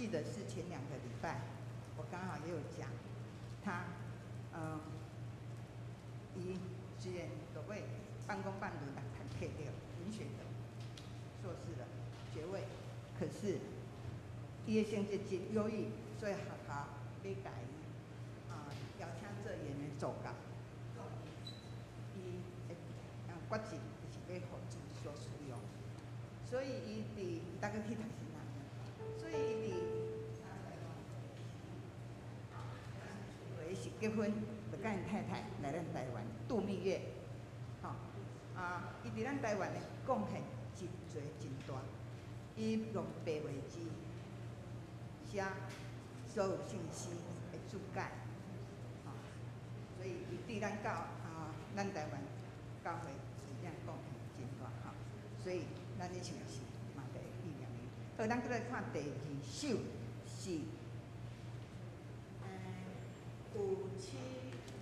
記得是前2個禮拜，我剛好也有講，他，伊雖然落尾半工半讀的讀到文學的碩士的學位，可是伊的成績真優異，所以學校欲共伊邀請做演員助教。伊決志就是欲予主所使用，所以伊佇逐個去讀神學，所以伊佇是結婚，就佮𪜶太太來咱台灣度蜜月，吼啊！伊佇咱台灣的貢獻真濟真大，伊用白話字寫所有聖詩的注解，吼，所以伊對咱教啊，咱台灣教會真正貢獻真大吼，所以咱咧唱的是嘛會紀念伊。好，咱閣來看第二首是。五七五。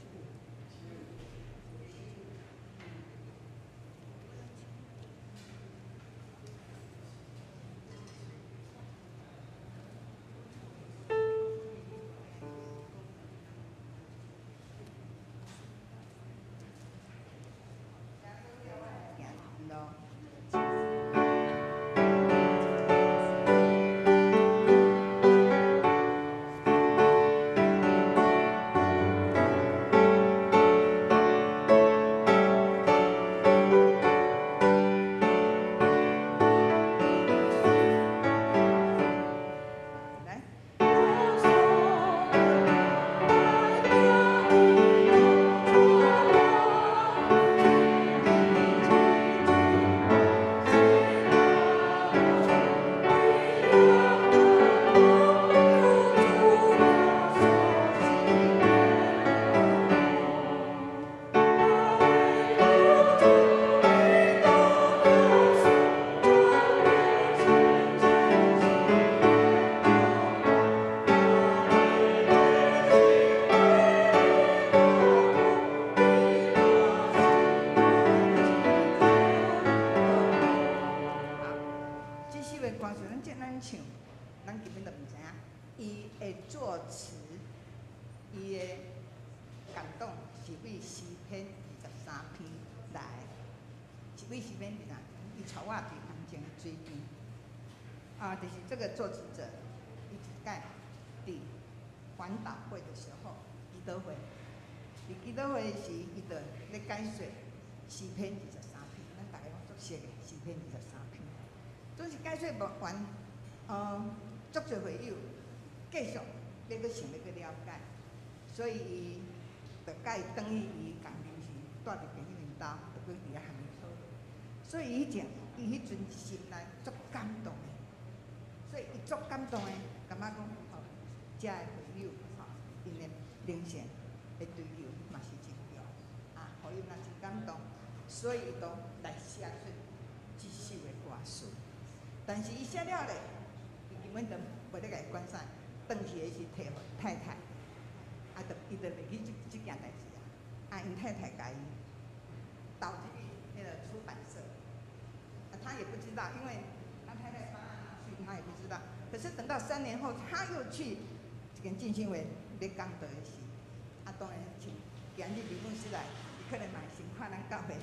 啊，就是這個作詞者，伊一擺佇環島會的時候，祈禱會，佇祈禱會時，伊就咧解說詩篇二十三篇，咱逐家攏足熟的詩篇二十三篇。總是解說無完，足濟會友繼續欲閣想欲閣了解，所以伊就共伊轉去伊共臨時蹛佇朋友𪜶兜，就閣佇遐含伊討論。所以伊彼陣，伊彼陣心內足感動的。所以伊足感動的，感覺講吼，遮的會友吼，𪜶的靈性的追求嘛是真強，啊，予伊嘛真感動，所以伊都來寫出這首的歌詞。但是伊寫了咧，伊根本就無咧共伊管啥，轉去的是提予太太，啊，就伊就袂記這件代志啊，啊，𪜶太太共伊投入去彼个出版社，啊，他也不知道，因為他太太幫他拿去，他也不知道。可是等到3年後，他又去這間浸信會咧講道的時，啊，當然像今日李牧師來，伊可能嘛先看咱教會，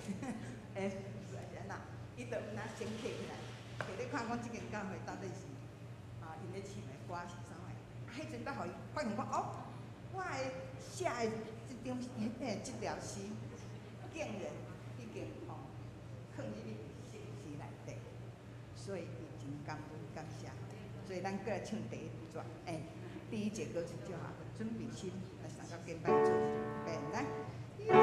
欸，是按怎？伊就有哪先摕起來，摕咧看講這間教會到底是啊，𪜶咧唱的歌是啥物？啊，彼陣才予伊發現講，哦，我的寫的這張、彼這條詩，竟然已經吼囥入去聖詩內底，所以伊真感恩感謝。所以咱閣來唱第一段，欸，第一節歌詞就好，準備心來三個敬拜主，來。我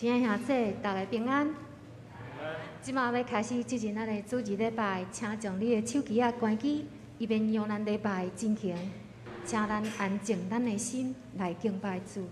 親愛兄弟，大家平安。這馬欲開始進行咱的主日禮拜，請將你的手機仔關機，以免影響咱禮拜進行。請咱安靜咱的心來敬拜主。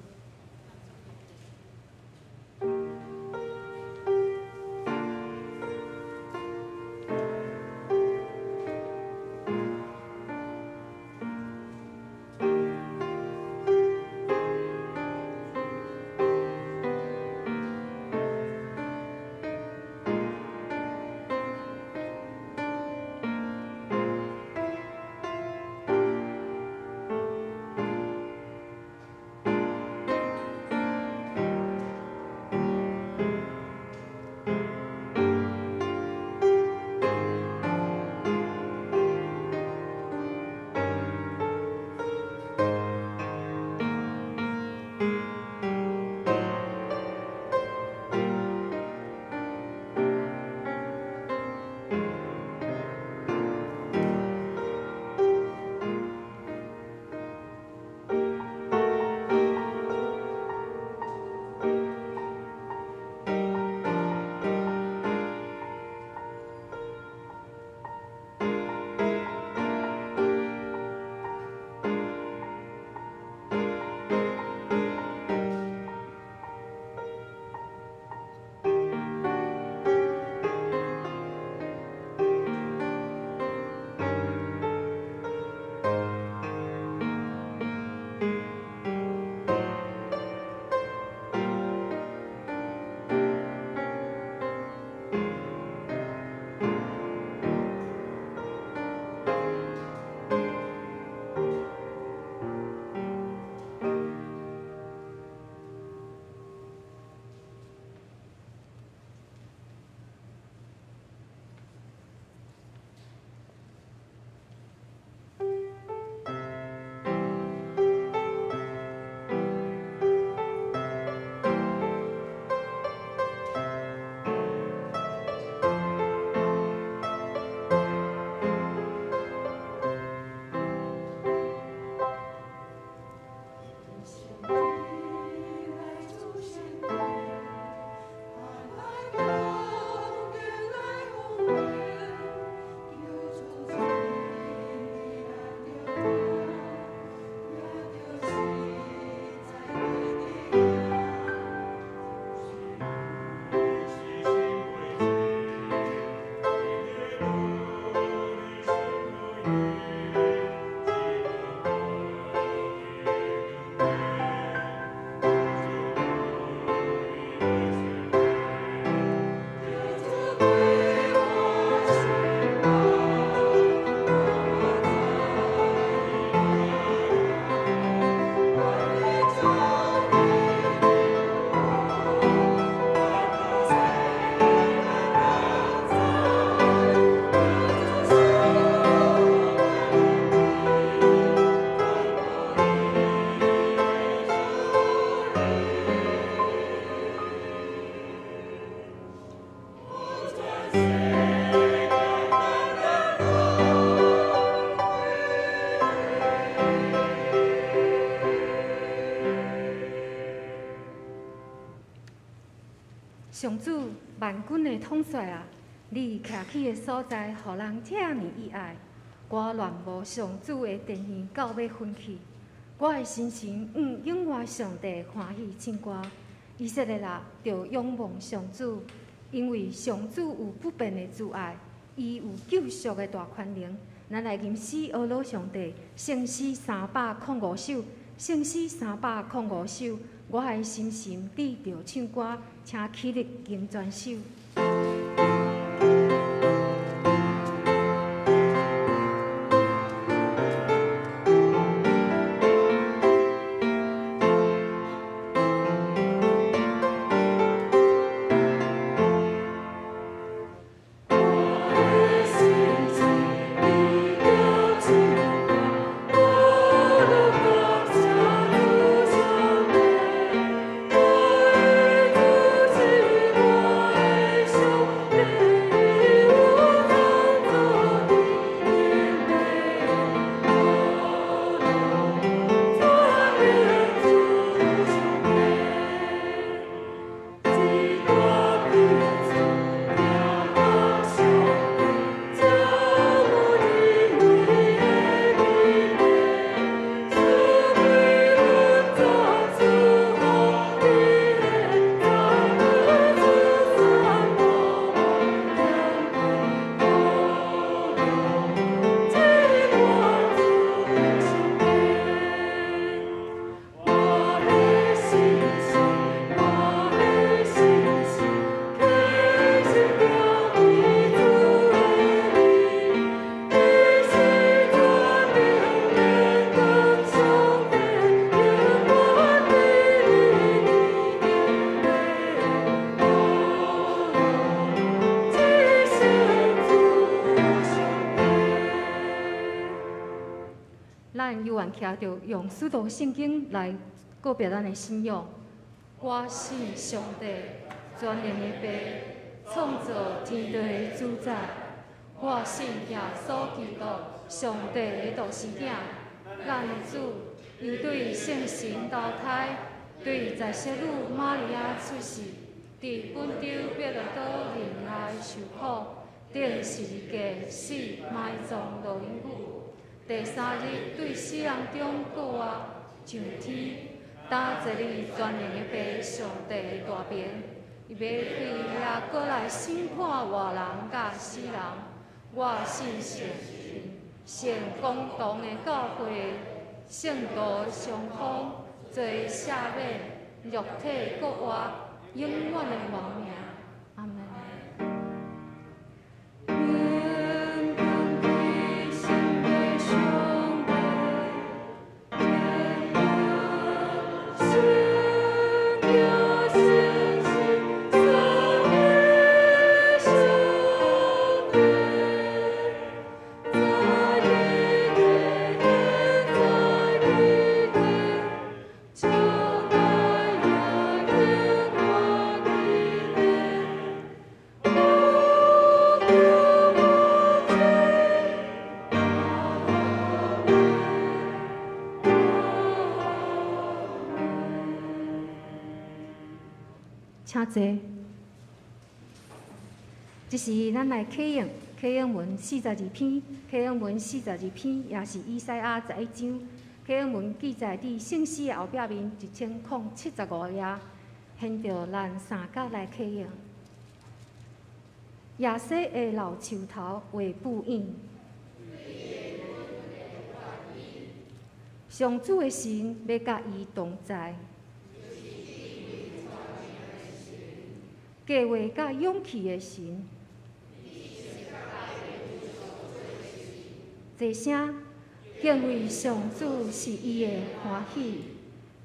上主萬軍的統帥啊，你徛起的所在，予人遮爾意愛。我戀慕上主的殿院到欲昏去，我的心神向永活上帝歡喜唱歌。以色列啊，著仰望上主，因為上主有不變的慈愛，伊有救贖的大權能。咱來吟詩呵咾上帝，聖詩305首，聖詩305首。我的心神得著唱歌，請起立吟全首。我願徛著用使徒聖經來告別咱的信仰。我信上帝，全能的父，創造天地的主宰。我信耶穌基督，上帝的獨生囝，咱的主，伊對聖神投胎，對在聖女瑪利亞出世，佇本丟彼拉多忍耐受苦，釘十字架死埋葬落陰府，第三日對死人中復活上天，擔坐佇全能的父上帝的大爿，伊欲對遐閣來審判活人佮死人。我信聖神，聖公同的教會，聖徒相通，罪赦免，肉體復活，永遠的活命。阿們。願敬畏聖的上帝，天父聖子聖神三位上帝，在一個在一個，將來也天國的。無過無罪，阿們，阿們。請坐。這時咱來啟用啟用文四十二篇，啟用文四十二篇也是以賽亞11章。啟用文記載佇聖詩的後壁面1075頁，現著咱三甲來啟用。耶西的老樹頭畫布影，上主的神欲佮伊同在，計劃佮勇氣的神，齊聲敬畏上主是伊的歡喜，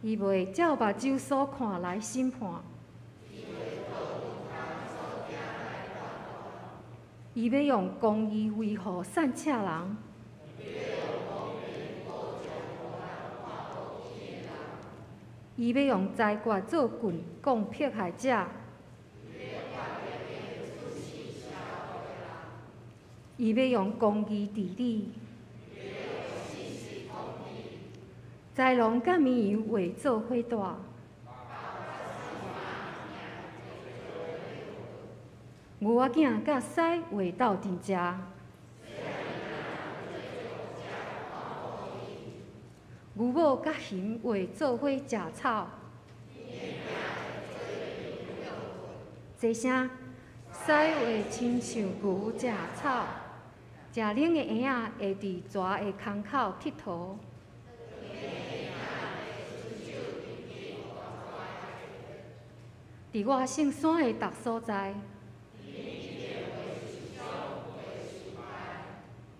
伊袂照目睭所看來審判。伊欲用公義維護散赤人，伊欲用裁決做棍，摃迫害者。伊欲用公義治理，豺狼佮綿羊會做伙蹛，牛仔囝佮狮會鬥陣食，牛母佮熊會做伙食草。齊聲，獅會親像牛食草，食奶的嬰仔會佇蛇的空口𨑨迌。佇我聖山的逐所在，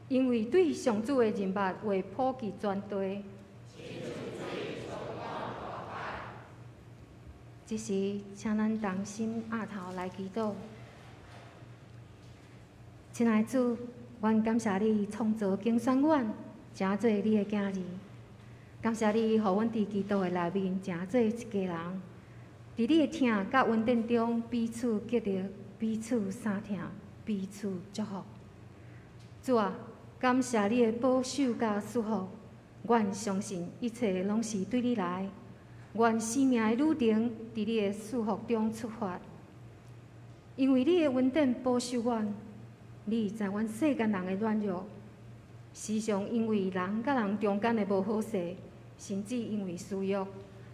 因為對上主的人物會普及全地。這時，請咱同心徛頭來祈禱。親愛的主，阮感謝你創造揀選阮，成做你的囝兒。感謝你，予阮佇基督的內面成做一家人。佇你的疼佮恩典中，彼此激勵，彼此相疼，彼此祝福。主啊，感謝你的保守佮祝福，阮相信一切攏是對你來。阮生命的旅程，佇你的祝福中出發，因為你的恩典保守阮，你知阮世間人的軟弱，時常因為人佮人中間的無好勢，甚至因為私欲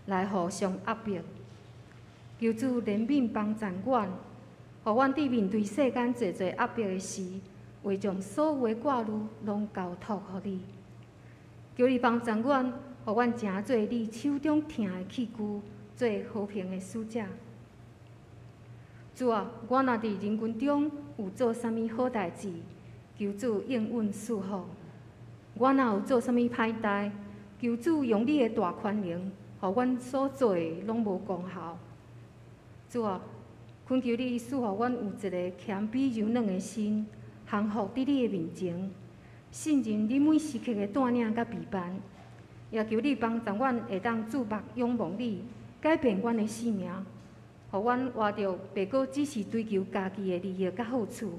來互相壓迫。求主憐憫幫助阮，予阮佇面對世間濟濟壓迫的時，會將所有的掛慮攏交託予你。求你幫助阮，予阮成做你手中疼的器具，做和平的使者。主啊，我若佇人群中有做啥物好代誌，求主應允賜福；我若有做啥物歹代，求主用你的大寬容，予阮所做的攏無功效。主啊，懇求你賜予阮有一个謙卑柔軟的心，降服佇你的面前，信任你每時刻的帶領佮陪伴。也求你幫助阮會當注目仰望你，改變阮的生命，予阮活著袂閣只是追求家己的利益佮好處，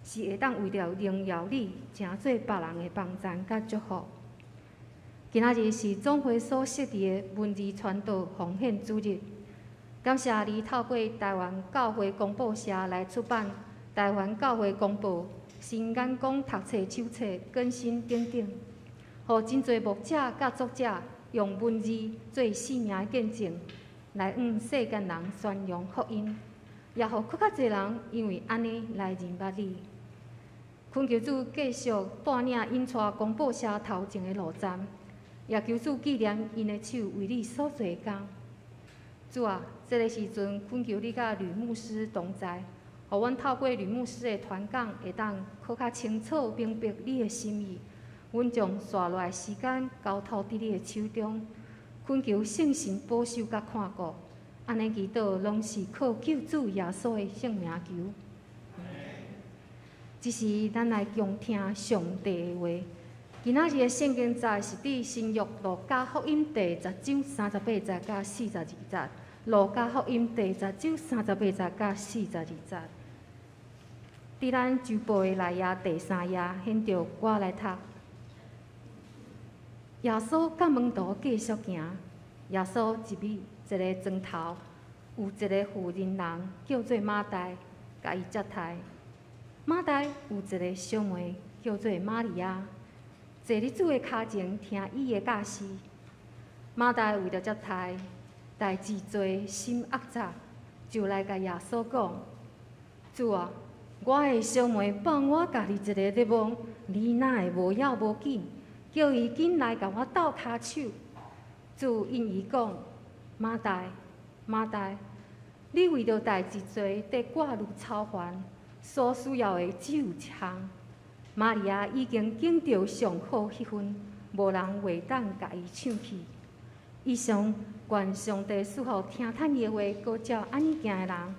是會當為著榮耀你，成做別人的幫贊佮祝福。今仔日是總會所設置的文字傳道奉獻主日，感謝你透過台灣教會公報社來出版《台灣教會公報》新眼光讀冊手冊更新等等，予真濟牧者佮作者用文字做生命的見證，來向世間人宣揚福音，也予閣較濟人因為按呢來認捌你。懇求主繼續帶領引帶公報社頭前的路站，也求主紀念𪜶的手為你所做的工。主啊，這个時陣懇求你佮呂牧師同在，予阮透過呂牧師的傳講，會當閣較清楚明白你的心意。阮將紲落來時間交託佇你的手中，懇求聖神保守佮看顧。按呢祈禱，攏是靠救主耶穌的聖名求。這時，咱來恭聽上帝的話。今仔日的聖經節是佇新約路加福音第十章38節佮42節。路加福音第十章三十八節佮42節。佇咱周報的內頁第三頁，現著我來讀。耶穌佮門徒繼續行。耶穌入去一个庄頭，有一个婦人人叫做馬大，共伊接待。馬大有一个小妹叫做瑪利亞，坐佇主的跤前聽伊的教示。馬大為著接待，代誌濟，心壓榨，就來共耶穌講：主啊，我的小妹放我家己一个咧忙，你哪會無要無緊？叫伊緊來共我鬥跤手。主應伊講：馬大，馬大，你為著代誌濟，伫掛慮操煩，所需要的只有一項。瑪利亞已經揀著上好彼份，無人會當共伊搶去。以上，願上帝賜予聽趁伊的話，閣照按呢行的人，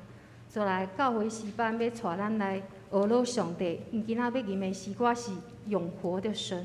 紲來教會詩班欲帶咱來學老上帝。𪜶今仔欲吟的詩歌是《永活的神》。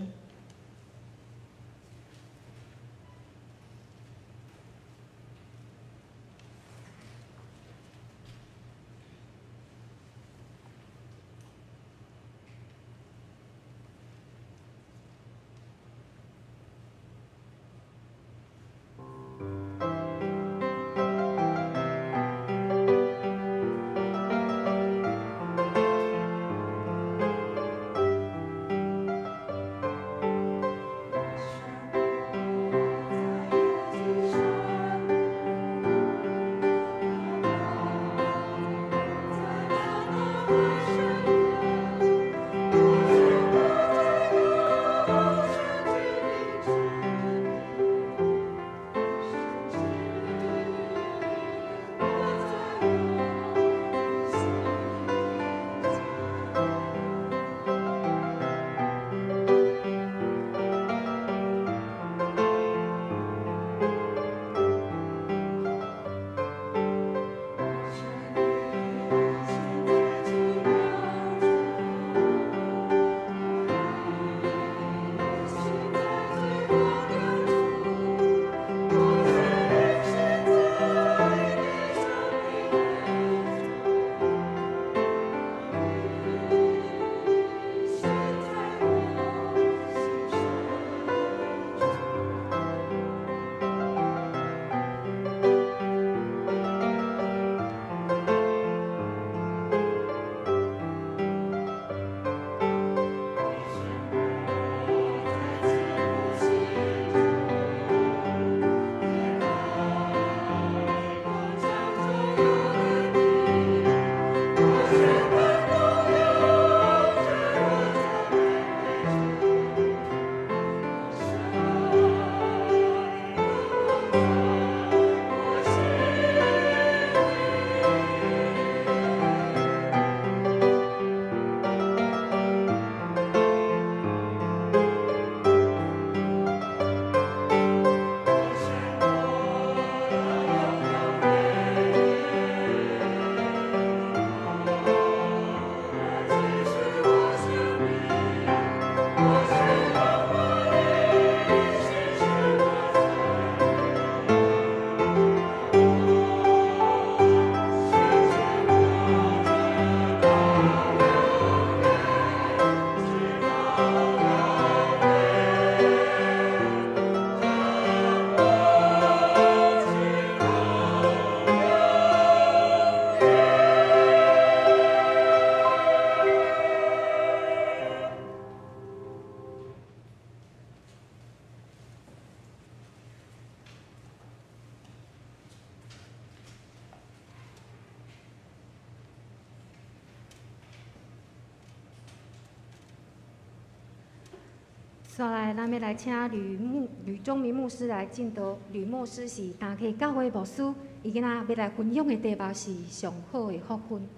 煞來，咱欲來請呂忠明牧師來證道。呂牧師是大溪教會牧師，伊今仔欲來分享的題目是上好的福分。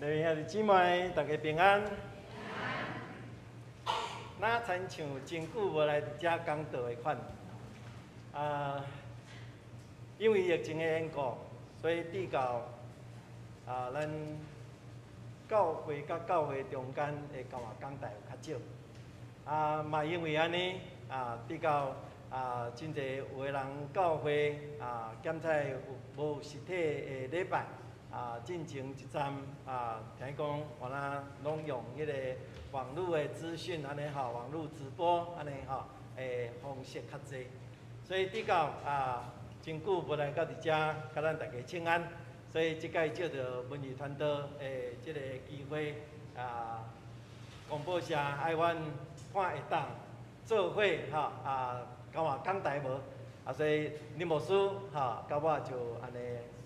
各位兄弟姊妹，大家平安。若親像真久無來佇遮講道的款，啊，因為疫情的緣故，所以致到啊，咱教會佮教會中間的交換講台有較少。啊，嘛因為按呢，啊，致到啊，真濟有的人教會啊，檢採有無實體的禮拜。啊，進前一站啊，聽講原來攏用彼个網路的資訊按呢吼，網路直播按呢吼，的方式較濟，所以致到啊，真久無來到佇遮，共咱大家請安，所以這擺藉著文字傳道的這个機會啊，廣播社愛阮看會當做伙吼啊，交換講台無？啊，所以林牧師吼，佮我就按呢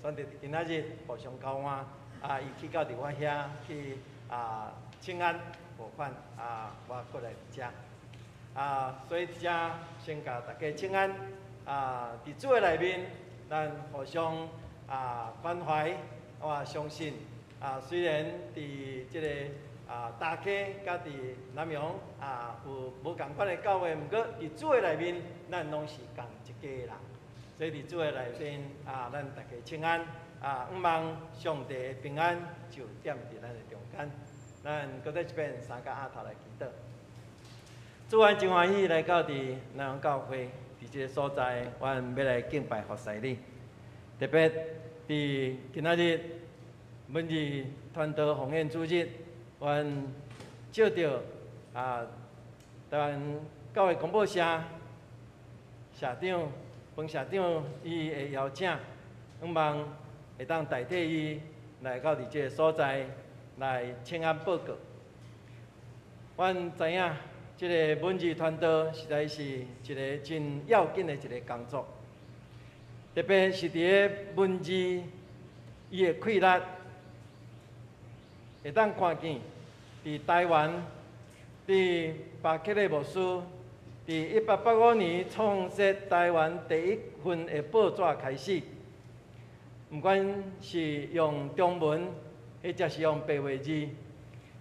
選擇今仔日互相交換，啊，伊去到佇我遐去啊請安無款，啊，我閣來佇遮，啊，所以佇遮先共大家請安，啊，佇主的內面，咱互相啊關懷，我相信啊，雖然佇這個啊大溪佮佇南陽啊有無仝款的教會，毋過佇主的內面，咱攏是仝一家人。所以佇主的內面啊，咱大家請安啊，向望上帝的平安就踮佇咱的中間。咱閣再一遍三個阿頭來祈禱。主，阮真歡喜來到佇南陽教會，佇這個所在，阮欲來敬拜服侍你。特別佇今仔日文字傳道奉獻主日，阮借著啊台灣教會廣播社社長彭社長伊的邀請，向望會當代替伊來到佇這個所在來請安報告。阮知影這个文字傳道實在是一个真要緊的一个工作，特別是佇咧文字伊的氣力，會當看見佇台灣，佇巴克禮牧師佇1885年創設台灣第一份的報紙開始，毋管是用中文，或者是用白話字，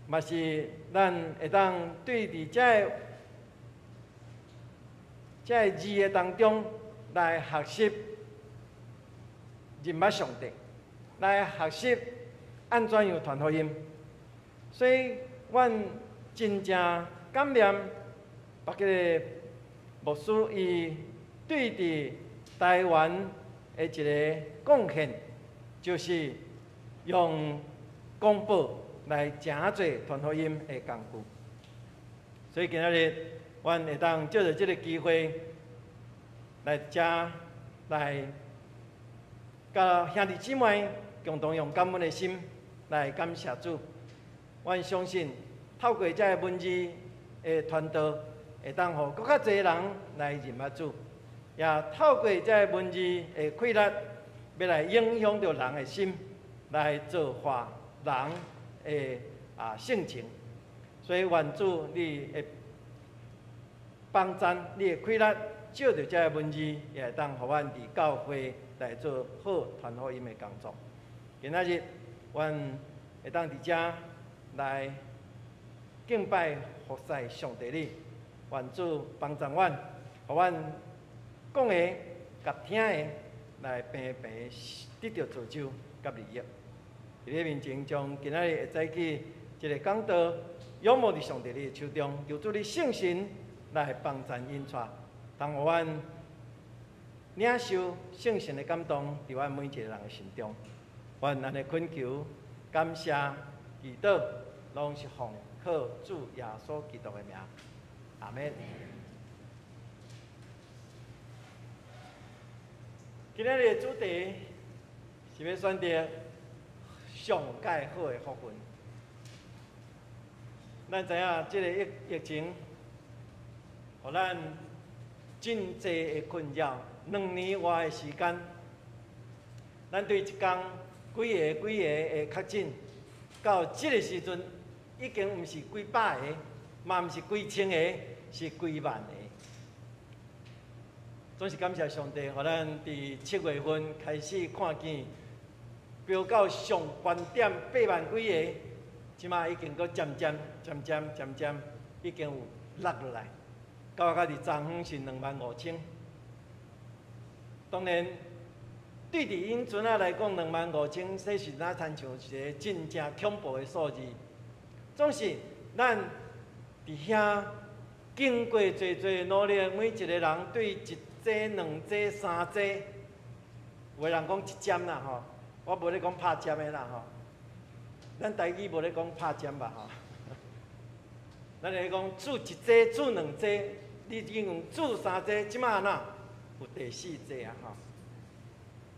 嘛是咱會當對佇這个字的當中來學習認捌上帝，來學習按怎樣傳福音。所以，阮真正感念巴克禮牧師伊對佇台灣的一个貢獻，就是用廣播來成做傳福音的工具。所以今仔日，阮會當藉著這个機會來遮來，佮兄弟姊妹共同用感恩的心來感謝主。阮相信，透過這个文字的傳道，會當予閣較濟人來認捌主，也透過這个文字的氣力，欲來影響著人的心，來造化人的啊性情。所以願主你的幫贊，你的氣力，藉著這个文字，也會當予阮佇教會來做好傳福音的工作。今仔日，阮會當佇遮來敬拜服侍上帝你，願主幫助阮，予阮講的佮聽的來平平得著造就佮利益。佇你面前，將今仔日會早起這个講道，仰望佇上帝你的手中，求主你聖神來幫助引帶，通予阮領受聖神的感動，佇阮每一个人的心中。阮按呢懇求、感謝、祈禱，攏是奉靠主耶穌基督的名，阿們。今仔日的主題是欲選擇上蓋好的福分。咱知影這个疫情，予咱真濟的困擾。2年外的時間，咱對一工幾个幾个的確診，到這个時陣已經毋是幾百个，嘛毋是幾千個，是幾萬個。總是感謝上帝，予咱佇7月份開始看見飆到上懸點8萬幾个，這馬已經閣漸漸漸漸漸漸已經有落落來，到到佇昨昏是25,000。當然，對佇𪜶陣仔來講，25,000，這是若親像一個真正恐怖的數字。總是咱佇遐經過濟濟努力，每一個人對一劑、兩劑、三劑，有的人講一針啦吼，我無咧講拍針的啦吼，咱台語無咧講拍針吧吼，咱咧講注一劑、注兩劑，你已經注三劑，這馬按怎有第四劑啊吼。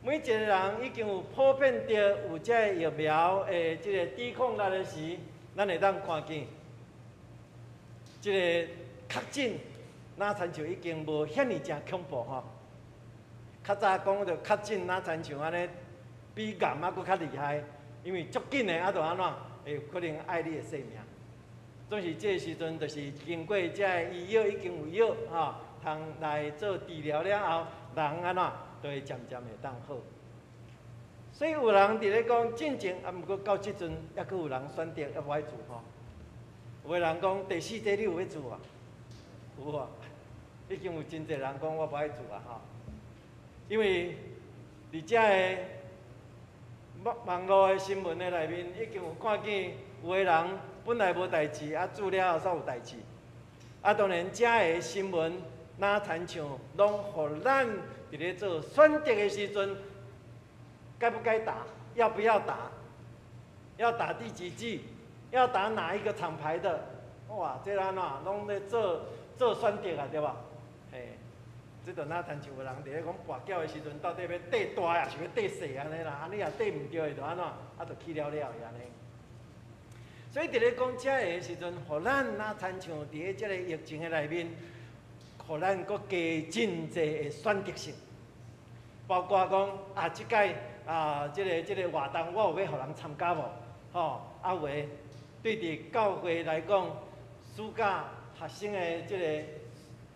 每一個人已經有普遍著有這个疫苗的這个抵抗力的時，咱會當看見這个確診，若親像已經無遐爾正恐怖吼。較早講著確診，若親像按呢，比癌仔閣較厲害，因為足緊的啊，就按怎會可能愛你的性命。總是這个時陣，就是經過這个醫藥已經有藥吼，通來做治療了後，人按怎都會漸漸會當好。所以有人佇咧講進前，啊，毋過到這陣，猶閣有人選擇猶無愛注吼。有的人講第四劑你有欲注無？有啊，已經有真濟人講我無愛注啊吼。因為佇遮个網路的新聞的內面，已經有看見有的人本來無代誌，啊注了後煞有代誌。啊，當然遮个新聞若親像攏予咱佇咧做選擇的時陣，該不該打？要不要打？要打第幾劑？要打哪一個廠牌的？哇，這按怎攏咧做做選擇啊，對無？嘿，這就若親像有人佇咧講跋筊的時陣，到底欲綴大抑是欲綴細按呢啦？啊，你若綴毋對，就按怎？啊，就去了了按呢。所以佇咧講這个時陣，予咱若親像佇咧這个疫情的內面，予咱閣加真濟的選擇性，包括講啊，這擺啊，這個活動我有欲予人參加無？吼，啊有的對佇教會來講，暑假學生的這个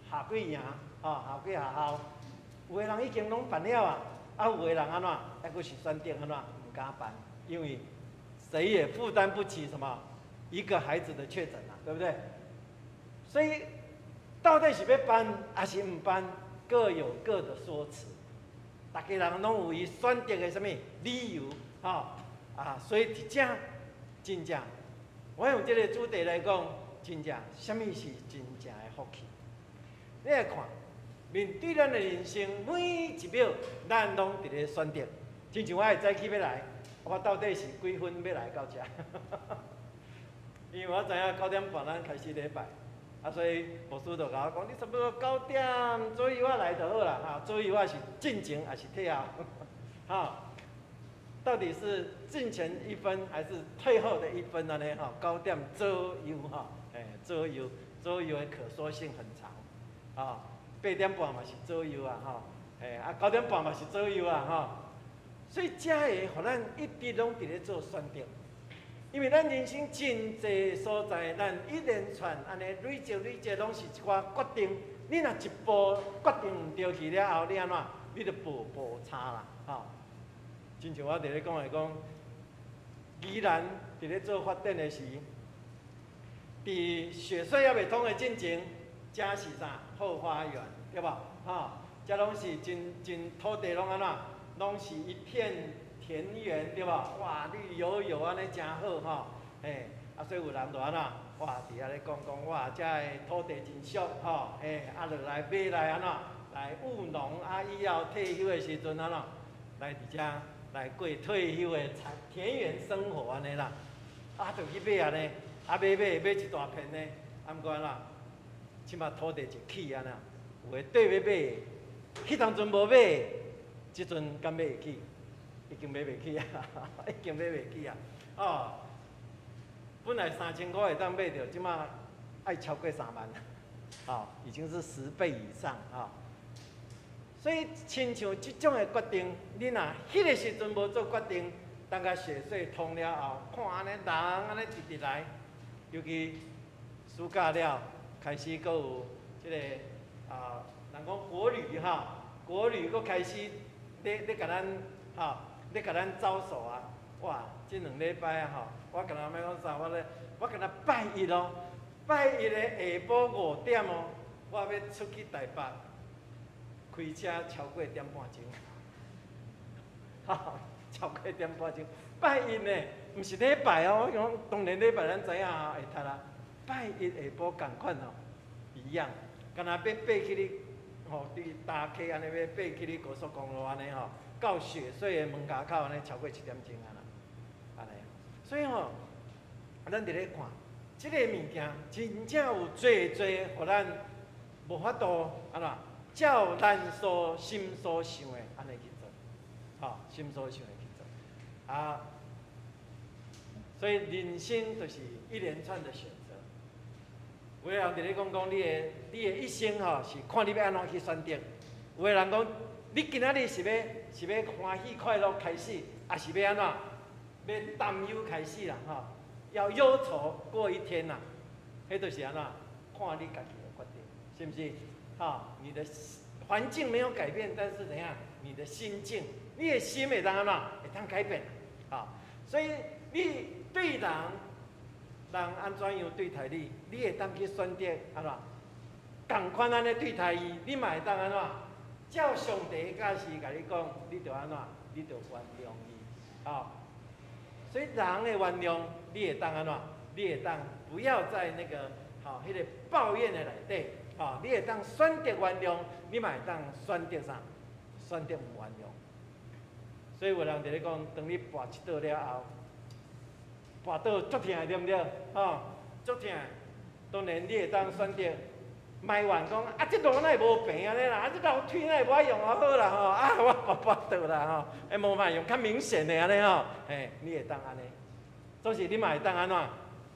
夏季營，吼，夏季學校，有的人已經攏辦了啊，啊有的人按怎，猶閣是選擇按怎，毋敢辦，因為誰也負擔不起什麼一個孩子的確診啊，對不對？所以到底是欲辦抑是毋辦，各有各的說辭，逐家人攏有伊選擇的啥物理由，吼啊，所以佇遮真正，我用這个主題來講，真正啥物是真正的福氣？你來看，面對咱的人生每一秒，咱攏佇咧選擇。親像我會早起欲來，我到底是幾分欲來到遮？因為我知影9點半咱開始禮拜，啊，所以牧師就共我講，你差不多九點左右仔來就好啦，哈，左右仔是進前抑是退後？哈，到底是進前一分還是退後的一分呢？哈，九點左右哈，欸，左右左右的可說性很長，啊，8點半嘛是左右啊，吼，欸，啊9點半嘛是左右啊，吼，所以這个予咱一直攏佇咧做選擇，因為咱人生真濟所在，咱一連串按呢累積累積，攏是一寡決定。你若一步決定毋對去了後，你按怎？你就步步差啦，吼。親像我佇咧講來講，宜蘭佇咧做發展的時，佇雪隧猶未通的進前，遮是啥？後花園，對無？吼，遮攏是真真土地攏按怎？攏是一片田園，對無？哇，綠油油按呢誠好吼，嘿，啊，所以有人就按怎？哇，佇遐咧講講，哇，遮的土地真俗吼，嘿，啊，就來買來按怎？來務農啊，以後退休的時陣按怎？來佇遮來過退休的田園生活按呢啦，啊，就去買按呢，啊，買買買一大片呢，啊，毋過按怎？這馬土地一起按呢，有的對欲買，彼當陣無買，這陣敢買會起？已經買袂起啊，已經買袂起啊！哦，本來3000箍會當買著，這馬愛超過3萬，哦，已經是10倍以上啊！所以，親像這種的決定，你若彼个時陣無做決定，等甲雪隧通了後，看按呢人按呢直直來，尤其暑假了，開始閣有這个啊，人講國旅吼，國旅閣開始咧共咱吼，咧共咱招手啊！哇，這兩禮拜啊吼，我敢若欲講啥，我咧我敢若拜一哦，拜一的下晡5點哦，我欲出去台北，開車超過一點半鐘，哈，超過一點半鐘。拜一呢，毋是禮拜哦，我講當然禮拜咱知影會塞啦。拜一下晡仝款哦，一樣，敢若欲爬去你吼，佇大溪按呢欲爬去你高速公路按呢吼，到雪隧的門閘口按呢超過7點鐘啊啦，按呢。所以吼，咱佇咧看，這个物件真正有濟濟，予咱無法度按怎，照咱所心所想的按呢去做，吼，心所想的去做，啊，所以人生就是一連串的選擇。有的人佇咧講講，你的一生吼是看你欲按怎去選擇。有的人講，你今仔日是欲歡喜快樂開始，抑是欲按怎？欲擔憂開始啦，吼，要憂愁過一天啦。彼就是按怎？看你家己的決定，是毋是？吼，你的環境沒有改變，但是怎樣？你的心境，你的心會當按怎？會當改變。吼，所以你對人，人按怎樣對待你，你會當去選擇按怎？仝款按呢對待伊，你嘛會當按怎？照上帝的教示共你講，你著按怎？你著原諒伊，吼。所以人的原諒，你會當按怎？你會當不要在那個吼彼個抱怨的內底，吼，你會當選擇原諒，你嘛會當選擇啥？選擇毋原諒。所以有人佇咧講，當你跋一倒了後，跋倒足疼的，對毋對？吼，足疼。當然你會當選擇埋怨講，啊，這路哪會無平按呢啦？啊，這樓梯哪會無愛用啊好啦吼？啊，我跋跋倒啦吼，欸，無嘛用較明顯的按呢吼，嘿，你會當按呢？總是你嘛會當按怎？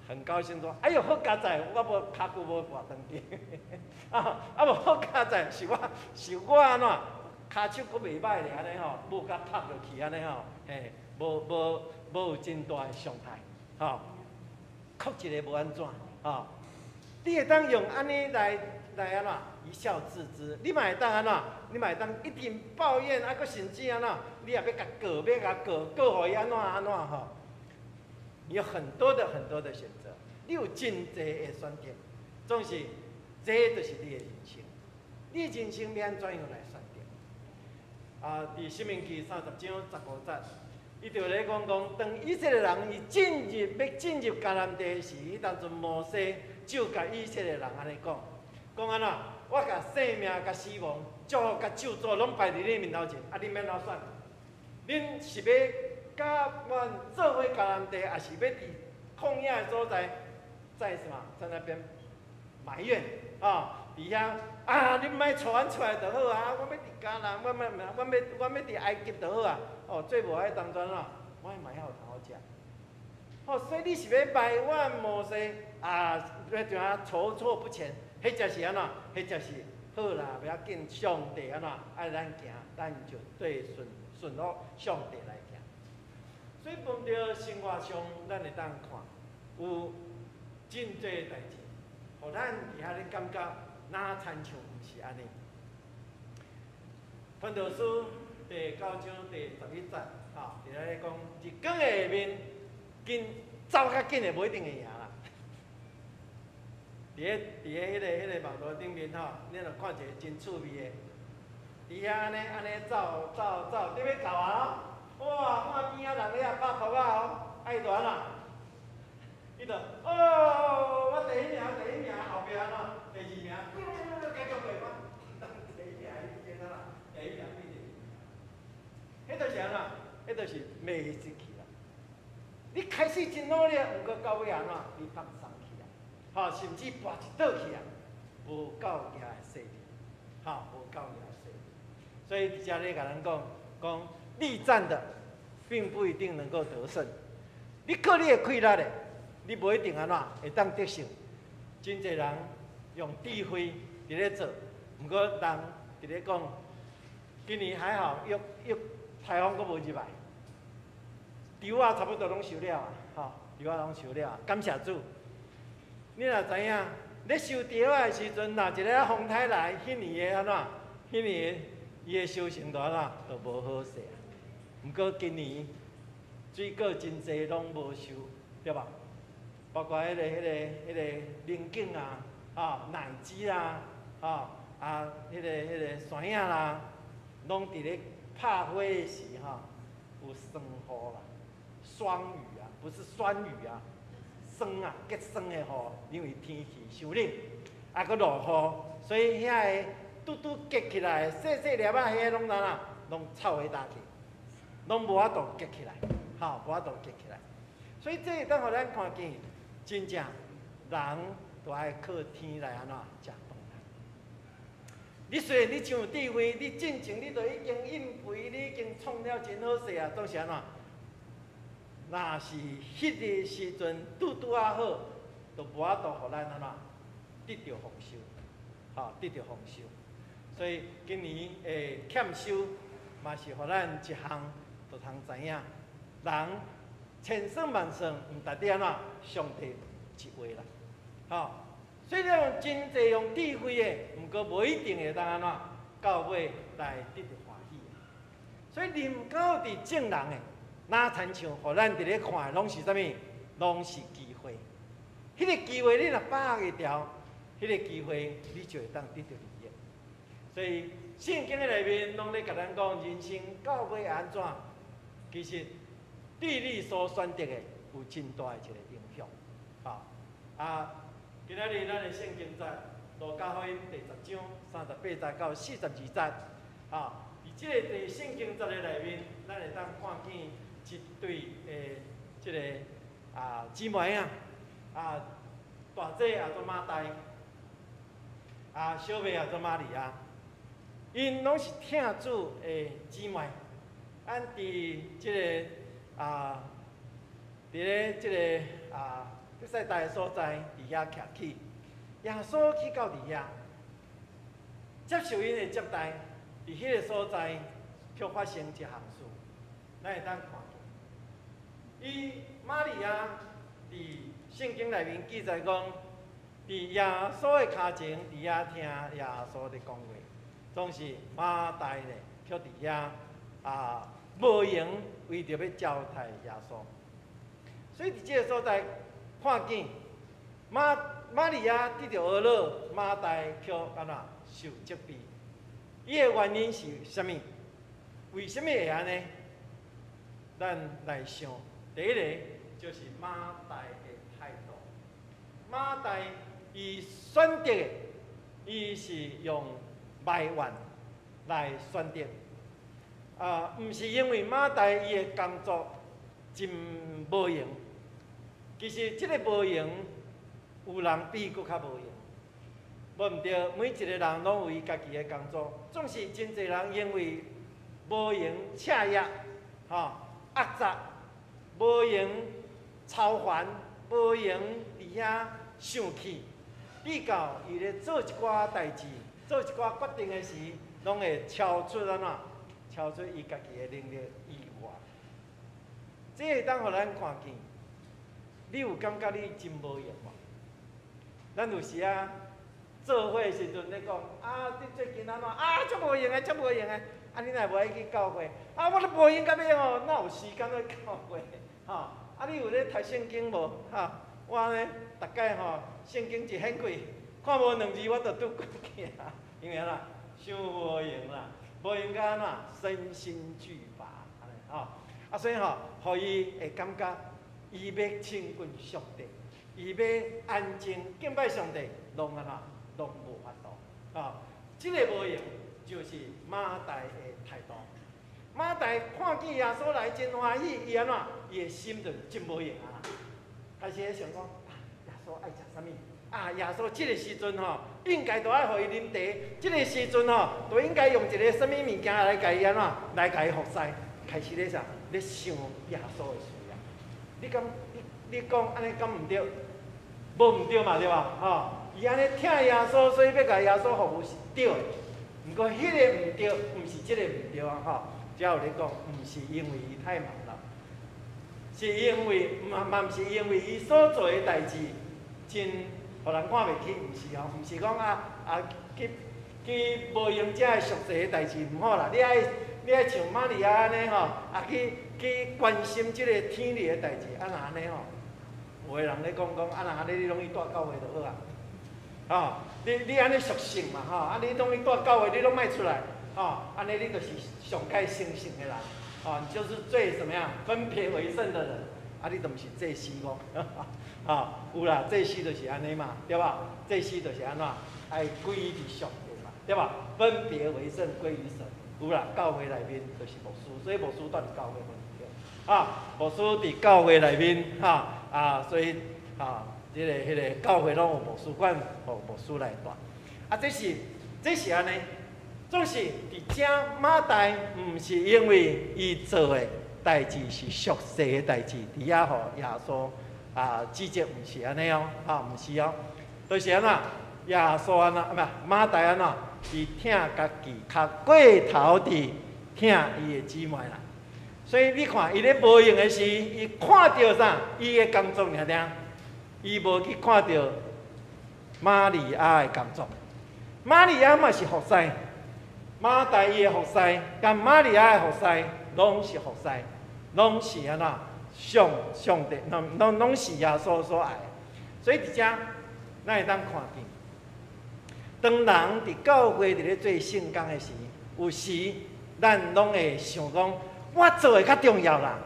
很高興說，哎喲，好佳哉，我無跤骨無跋斷去，啊啊無好佳哉，是我按怎？跤手閣袂䆀咧按呢吼，無共拍落去按呢吼，嘿，無有真大的傷害，吼，哭一个無按怎，吼，你會當用按呢來按怎？一笑置之，你嘛會當按怎？你嘛會當一直抱怨，啊，閣甚至按怎？你也欲共告，欲共告，告予伊按怎按怎吼？你有很多的很多的選擇，你有真濟的選擇，總是這就是你的人生，你的人生欲按怎樣來選擇？啊，佇《申命記》30章15節，伊就咧講講，當以色列人伊進入欲進入迦南地時，彼當陣摩西就共以色列人按呢講，講按怎？我共生命佮死亡、祝福佮咒詛攏擺佇恁面頭前，啊，恁欲按怎選？恁是欲佮阮做伙迦南地，抑是欲佇曠野的所在，在什麼？在那邊埋怨啊？佇遐啊！你莫帶阮出來就好啊！我欲佇迦南，我欲佇埃及就好啊！哦，做無愛當陣啊，我嘛遐有通好食。哦，所以你是欲埋怨摩西啊？欲怎啊踌躇不前？彼才是按怎？彼才是好啦，袂要緊。上帝按怎愛咱行，咱就對順順服上帝來行。所以，凡著生活上，咱會當看有真濟代誌，予咱佇遐咧感覺，若親像毋是按呢。傳道書第9章第11節，吼，佇咧講日光下面，緊走較緊的無一定會贏啦。佇咧彼个網路頂面吼，你若看一个真趣味的，佇遐按呢按呢走走走，你欲到啊？哇！看邊仔人咧拍噗仔哦，啊伊就按怎？伊就哦，我第一名，第一名，後壁按怎？第二名，繼續過關，第一名已經按怎？第一名變第二名，彼就是按怎？彼就是迷失去啦。你開始真努力，毋過到尾按怎？你放鬆去啊！吼，甚至跋一倒去啊，無夠額的勢力，吼，無夠額的勢力。所以佇遮咧共咱講，講力戰的，並不一定能夠得勝。你靠你的氣力咧，你無一定按怎會當得勝。真濟人用智慧佇咧做，毋過人佇咧講，今年還好，又又颱風閣無入來。稻仔差不多攏收了啊，吼，稻仔攏收了，感謝主。你若知影，咧收稻仔的時陣，若一个風颱來，彼年的按怎？彼年伊的收成就按怎？就無好勢啊。毋過今年水果真濟攏無收，對吧？包括彼个龍井啊，吼，奶雞啊，吼，啊，彼个山仔啦，攏佇咧拍花的時吼，有霜雨啦，霜雨啊，不是酸雨啊，霜啊，結霜的雨，因為天氣傷冷，啊，閣落雨，所以遐個拄拄結起來，細細粒仔，遐攏怎啊，攏臭伙焦去，攏無法度結起來，吼，無法度結起來。所以這會當予咱看見，真正人都愛靠天來按怎食飯。你雖然你真有智慧，你進前你都已經應肥，你已經創了真好勢啊，總是按怎？若是彼个時陣拄拄仔好，就無法度予咱按怎得著豐收，吼，得著豐收。所以今年的欠收嘛是予咱一項，就通知影，人千算萬算，毋值得按怎上帝一話啦，吼。雖然真濟用智慧的，毋過無一定會當按怎到尾來得著歡喜。所以臨到佇眾人的，若親像予咱佇咧看的，攏是啥物？攏是機會。彼個機會你若把握著，彼個機會你就會當得著利益。所以聖經的內面攏咧共咱講，人生到尾按怎？其實對你所選擇的有真大的一個影響。吼啊！今仔日咱的聖經節，路加福音第十章38節到42節，吼，佇這个佇聖經節的內面，咱會當看見一對的這个啊姊妹啊，啊大姐叫做馬大，啊小妹叫做瑪利亞，𪜶攏是疼主的姊妹，按佇這个啊，佇咧這个啊。伯賽大的所在，佇遐徛起，耶穌去到佇遐，接受𪜶的接待，佇彼个所在，卻發生一項事，咱會當看見。伊瑪利亞佇聖經內面記載講，佇耶穌的跤前，佇遐聽耶穌咧講話，總是馬大咧，卻佇遐啊無閒為著欲招待耶穌，所以佇這个所在。看見瑪瑪利亞得著呵咾，馬大卻按怎受責備？伊的原因是啥物？為啥物會按呢？咱來想，第一個就是馬大的態度。馬大伊選擇的，伊是用埋怨來選擇。啊，毋是因為馬大伊的工作真無閒。其實這个無閒，有人比閣較無閒。無毋對，每一個人攏有伊家己的工作，總是真濟人因為無閒徹夜，吼壓榨，無閒操煩，無閒佇遐生氣，比到伊咧做一寡代誌、做一寡決定的時，攏會超出按怎？超出伊家己的能力以外。這會當予咱看見。你有感覺你真無閒無？咱有時啊，做伙的時陣咧講，啊，你最近按怎？啊，足無閒的，足無閒的。啊，你若無愛去教會？啊，我都無閒到欲吼，哪有時間去教會？吼，啊，你有咧讀聖經無？吼，我呢，逐擺吼，聖經一掀開，看無兩字我就拄過去啊。因為按怎？傷無閒啦，無閒到按怎？身心俱乏，按呢吼。啊，所以吼，予伊會感覺。伊欲親近上帝，伊欲安靜敬拜上帝，攏按怎？攏無法度。啊，這個無閒就是馬大的態度。馬大看見耶穌來真歡喜，伊按怎？伊的心就真無閒啊。開始咧想講，啊，耶穌愛食啥物？啊，耶穌這个時陣吼，應該都愛予伊啉茶。這个時陣吼，都應該用一个啥物物件來共伊按怎？來共伊服侍。開始咧啥？咧想耶穌的事。你敢你你講按呢敢毋對？無毋對嘛對吧？吼，伊按呢疼耶穌，所以欲共耶穌服務是對的。毋過彼个毋對，毋是這个毋對啊！吼，遮有咧講，毋是因為伊太忙了。是因為嘛嘛毋是因為伊所做的代誌真予人看袂起，毋是哦，毋是講啊去去無閒遮的俗世的代誌毋好啦，你愛像瑪利亞按呢吼，啊去去關心這個天裡的代誌，啊若按呢吼，有的人咧講講，啊若按呢你攏去蹛教會就好啊，吼，你按呢屬性嘛吼，啊你攏去蹛教會，你攏莫出來，吼，按呢你就是上蓋聖性的人，吼，你就是最什麼樣分別為聖的人，啊你就毋是祭司哦，吼，有啦，祭司就是按呢嘛，對吧？祭司就是按怎，愛歸於上帝嘛，對吧？分別為聖歸於神。有啦，教會內面就是牧師，所以牧師蹛佇教會嘛，對。啊，牧師佇教會內面，哈啊，所以啊，這個彼個教會攏有牧師館，予牧師來帶。啊，這是按呢，總是佇遮馬大，毋是因為伊做的代誌是俗世的代誌，佇遐予耶穌啊指責，毋是按呢哦，哈，毋是哦，就是按怎，耶穌按怎，啊，毋馬大按怎？伊疼家己較過頭佇疼伊的姊妹啦，所以你看，伊咧無閒的時，伊看著啥？伊的工作爾爾，伊無去看著瑪利亞的工作。瑪利亞嘛是服侍，馬大伊的服侍，佮瑪利亞的服侍，攏是服侍，攏是按怎？上上帝，攏攏攏是耶穌所愛的。所以佇遮，咱會當看見。當人佇教會佇咧做聖工的時，有時咱攏會想講，我做的較重要啦。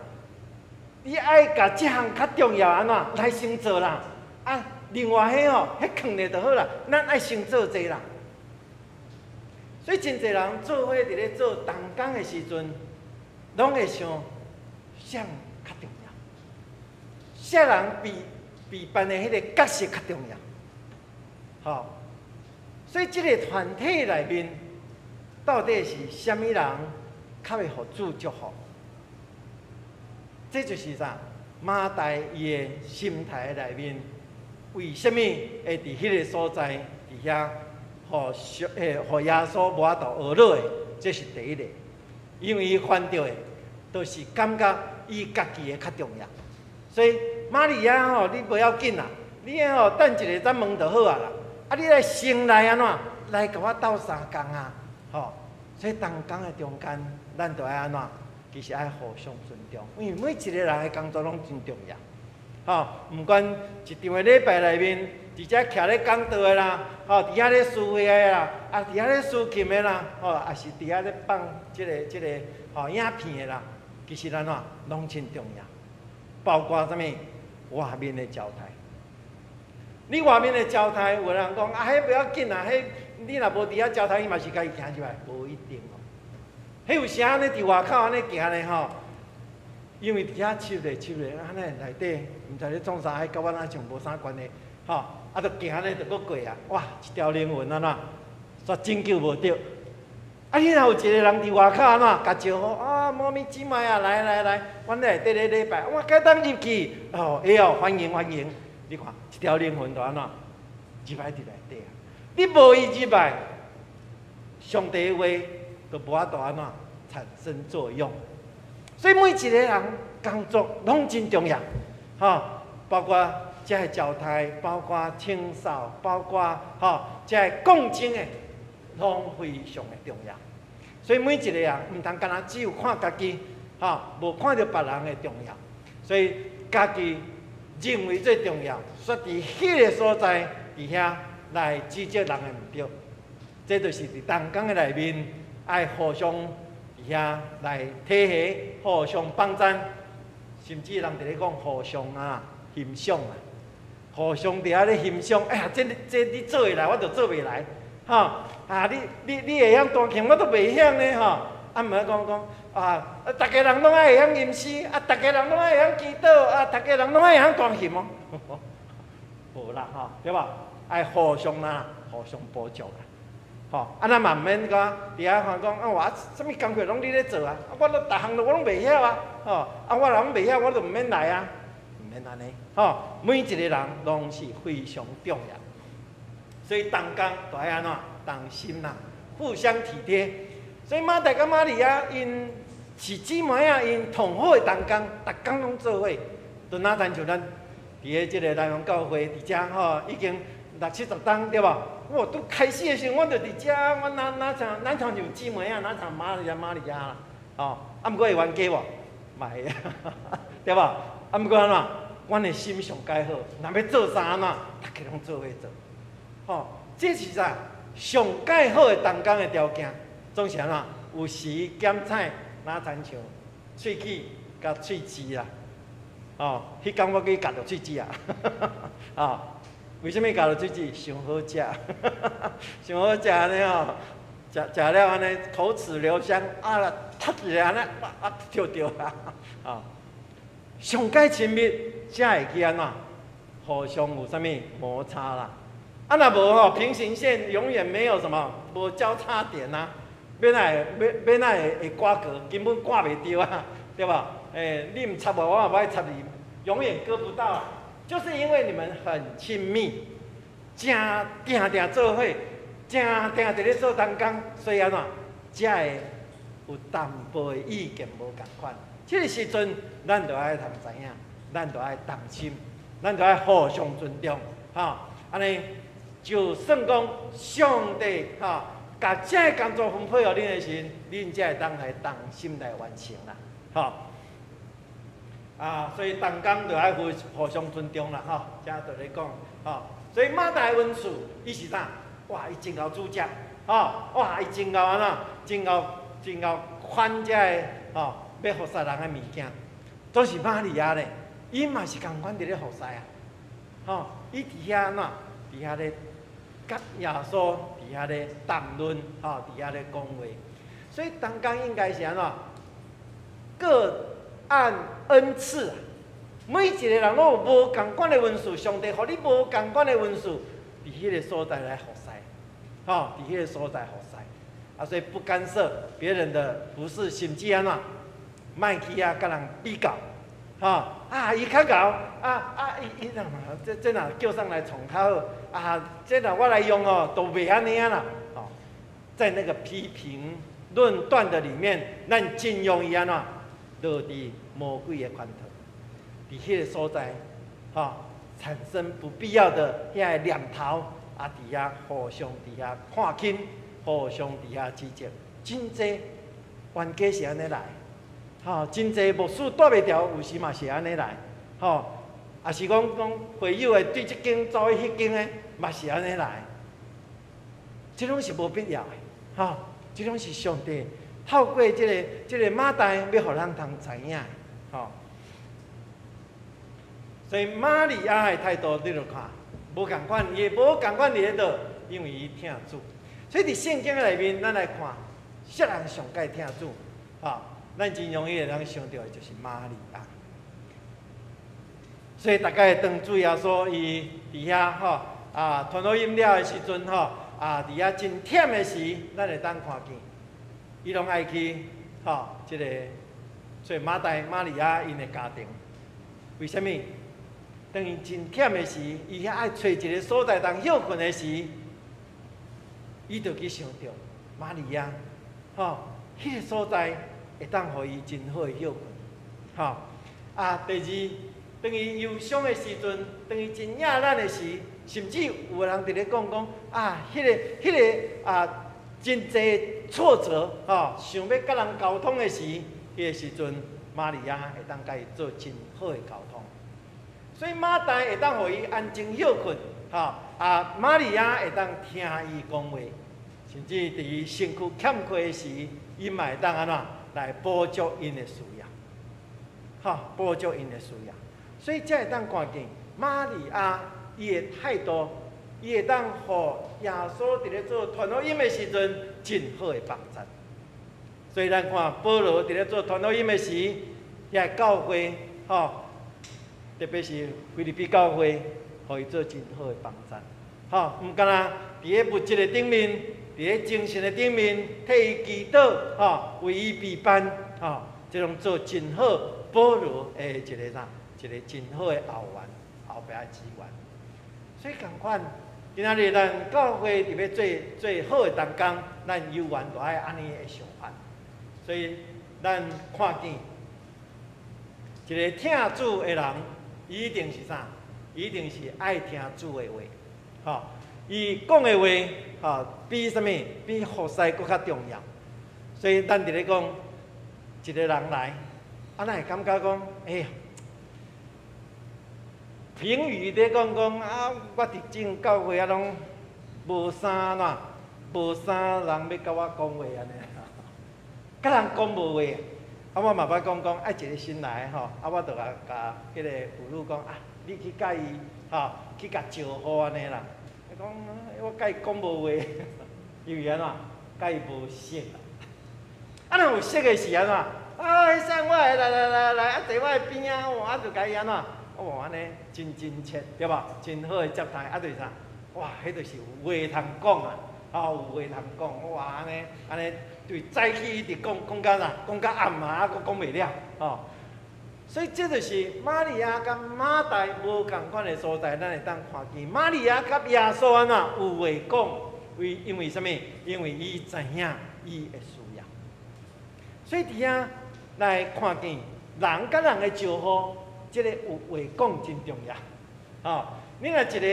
你愛共這項較重要按怎來先做啦？啊，另外彼吼，彼囥咧就好啦。咱愛先做這啦。所以真濟人做伙佇咧做同工的時陣，攏會想啥較重要，啥人被扮的彼個角色較重要，吼。所以這個團體內面，到底是啥物人較會予主祝福？這就是啥？馬大伊的心態內面，為啥物會佇彼個所在佇遐，予耶穌無法度學落的？這是第一個，因為伊犯著的，都是感覺伊家己的較重要。所以瑪利亞吼，你無要緊啦，你吼等一下再問就好啊啦。啊！你來先來按怎？來共我鬥相共啊！吼！所以同工的中間，咱就愛按怎？其實愛互相尊重，因為每一個人的工作攏真重要。吼！毋管一場的禮拜內面，佇遮徛咧講道的啦，吼，佇遐咧司會的啦，啊，佇遐咧司琴的啦，吼，抑是佇遐咧放這個吼影片的啦，其實按怎攏真重要。包括啥物？外面的招待。你外面的招待，有人講啊，彼不要緊啊，彼你若無佇遐招待，伊嘛是家己行入來，無一定哦。彼有時按呢佇外口按呢行咧吼，因為佇遐翕咧翕咧，按呢內底毋知咧創啥，彼佮阮若像無啥關係，吼，啊，就行咧就閣過啊，哇，一條靈魂按怎，煞拯救無著。啊，你若有一個人佇外口按怎，共招呼啊，某咪姊妹啊，來來來，阮內底咧禮拜，我該當入去，哦，會哦，歡迎歡迎。你看，一條靈魂就按怎入來佇內底啊？你無伊入來，上帝的話就無法度按怎產生作用。所以每一個人工作攏真重要，吼，包括遮个招待，包括清掃，包括吼遮个講經的，攏非常的重要。所以每一個人毋通干焦只有看家己，吼，無看著別人的重要。所以家己認為最重要，煞佇彼個所在，佇遐來指責人的毋對，這就是佇同工的內面愛互相佇遐來體會，互相幫贊，甚至人佇咧講互相啊欣賞啊，互相佇遐咧欣賞。哎呀，這你做會來，我就做袂來，吼啊！你會曉彈琴，我都袂曉呢，吼。啊，毋好講講啊！逐家人攏愛會曉吟詩，啊，逐家人攏愛會曉祈禱，啊，逐家人攏愛會曉彈琴哦。無啦，吼，對無？愛互相啦，互相補足啦，吼。啊，咱嘛毋免講佇遐看講啊，我啥物工課攏你咧做啊？啊，我都逐項都我攏袂曉啊，吼。啊，我若攏袂曉，我就毋免來啊，毋免按呢，吼。每一個人攏是非常重要，所以同工就愛按怎同心啦，互相體貼。所以馬大佮瑪利亞𪜶 是姊妹仔𪜶同好的同工，逐工攏做伙，就若親像咱佇咧這個南洋教會佇遮吼，已經六七十冬對無？我拄開始的時陣，阮就佇遮，阮哪哪像哪像像姊妹仔，哪像瑪利亞瑪利亞啦，吼！啊，毋過會冤家無？嘛會啊，對無？啊，毋過按怎？阮的心上蓋好，若欲做啥按怎，逐家攏做伙做，吼！這是啥？上蓋好的同工的條件，總是按怎？有時檢採，若親像喙齒佮喙舌啦，哦，彼工我去咬著喙舌啊，啊，為啥物咬著喙舌？傷好食，傷好食按呢吼，食食了按呢口齒留香，啊，突一下按呢，啊，著著啊，啊，上蓋親密，才會去按怎？互相有啥物摩擦啦？啊，若無吼，平行線永遠沒有什麼，無交叉點啊。欲哪會欲欲哪會會瓜葛，根本割袂著啊，對無？欸，你毋插我，我也無愛插你，永遠割不到啊。就是因為你們很親密，誠定定做伙，誠定佇咧做同工，所以按怎，才會有淡薄的意見無仝款。這個時陣，咱就愛通知影，咱就愛同心，咱就愛互相尊重，吼，按呢就算講上帝吼，共這个工作分配予恁的時，恁才會當來同心來完成啦，吼。啊，所以同工就愛互互相尊重啦，吼，這就咧講，吼。所以馬大的恩賜，伊是啥？哇，伊真𠢕煮食，吼，哇，伊真𠢕按怎？真𠢕真𠢕款這个，吼，欲服侍人的物件。總是瑪利亞咧，伊嘛是仝款佇咧服侍啊，吼，伊佇遐按怎？佇遐咧。佮耶穌佇遐咧談論，吼，佇遐咧講話，所以同工應該是按怎？各按恩賜啊，每一個人攏有無仝款的恩賜，上帝予你無仝款的恩賜，佇彼個所在來服侍，吼，佇彼個所在服侍，啊，所以不干涉別人的服侍，甚至按怎？莫去遐佮人比較，吼，啊，伊較𠢕，啊啊，伊伊若這這若叫上來創較好。啊，這若我來用哦，都袂按呢啦。哦，在那個批評論斷的裡面，咱真容易按怎落佇魔鬼的圈套，佇彼個所在，吼，產生不必要的遐個念頭，啊，佇遐互相佇遐看輕，互相佇遐指責，真濟冤家是按呢來，吼，真濟牧師帶袂牢，有時嘛是按呢來，吼，也是講講會友的對這間走去彼間的。嘛是按呢來，這攏是無必要的，吼！這攏是上帝透過這个這个馬大，欲予咱通知影，吼。所以瑪利亞的態度，你著看，無仝款，伊無仝款佇咧佗，因為伊疼主。所以佇聖經內面，咱來看，啥人上蓋疼主？吼，咱真容易會通想著的就是瑪利亞。所以逐擺當主耶穌伊佇遐吼。啊，傳福音了的時陣吼，啊，佇遐真忝的時，咱會當看見，伊攏愛去吼，這个揣馬大、瑪利亞𪜶的家庭。為啥物？當伊真忝的時，伊遐愛揣一个所在通歇睏的時，伊就去想著瑪利亞，吼，彼个所在會當予伊真好的歇睏，吼。啊，第二，當伊憂傷的時陣，當伊真壓力的時，甚至有人佇咧講講啊，彼个彼个啊，真濟挫折，吼，想欲佮人溝通的時，彼个時陣，瑪利亞會當佮伊做真好的溝通。所以馬大會當予伊安靜歇睏，吼，啊，瑪利亞會當聽伊講話，甚至佇伊身軀欠缺的時，伊嘛會當按怎來補足𪜶的需要，吼，補足𪜶的需要。所以才會當看見瑪利亞伊的態度，伊會當予耶穌佇咧做傳福音的時陣，真好的幫助。所以咱看保羅佇咧做傳福音的時，遐個教會，吼，特別是腓立比教會，予伊做真好的幫助。吼，毋干焦佇咧物質的頂面，佇咧精神的頂面，替伊祈禱，吼，為伊備辦，吼，這攏做真好保羅的一個啥？一個真好的後援，後壁的資源。所以仝款，今仔日咱教會佇欲做做好的同工，咱猶原著愛按呢的想法。所以，咱看見一个疼主的人，伊一定是啥？伊一定是愛聽主的話，吼。伊講的話，吼，比啥物？比服侍閣較重要。所以咱佇咧講，一個人來，啊，咱會感覺講，哎呀，評語咧講講啊，我佇進教會啊，攏無啥啦，無啥人欲佮我講話按呢，佮人講無話。啊，我嘛捌講講，啊，一個新來的吼，啊，我就共共彼個婦女講啊，你去佮伊吼，去共招呼按呢啦。伊講我佮伊講無話，因為按怎，佮伊無熟啦。啊，若有熟的是按怎？啊，彼上我來來來來，啊，坐我的邊仔，啊，就共伊按怎？哦，按呢真親切，對無？真好的接待，啊，就是啥？哇，彼就是有話通講啊，吼，有話通講，哇，按呢按呢，對早起一直講講到啥？講到暗暝啊，閣講袂了，吼。所以這就是瑪利亞佮馬大無仝款的所在，咱會當看見瑪利亞佮耶穌按怎有話講，為因為啥物？因為伊知影伊的需要。所以佇遐來看見人佮人的招呼，這个有話講真重要。吼，你若一个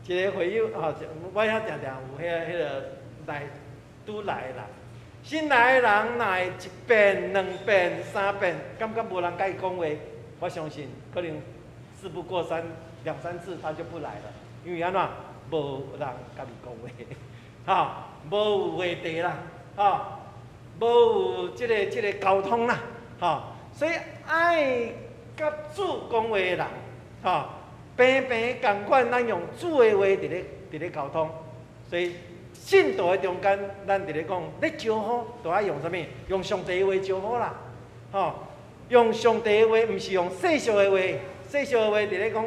一个會友，吼，我遐定定有彼個來拄來的人，新來的人若會一遍、兩遍、三遍，感覺無人佮伊講話，我相信可能事不過三兩三次他就不來了，因為按怎無人佮伊講話，吼，無有話題啦，吼，無有這個溝通啦，吼，所以愛佮主講話的人，吼，平平仝款，咱用主的話佇咧溝通，所以信徒的中間，咱佇咧講咧招呼，都愛用啥物？用上帝的話招呼啦，吼，用上帝的話，毋是用世俗的話。世俗的話佇咧講，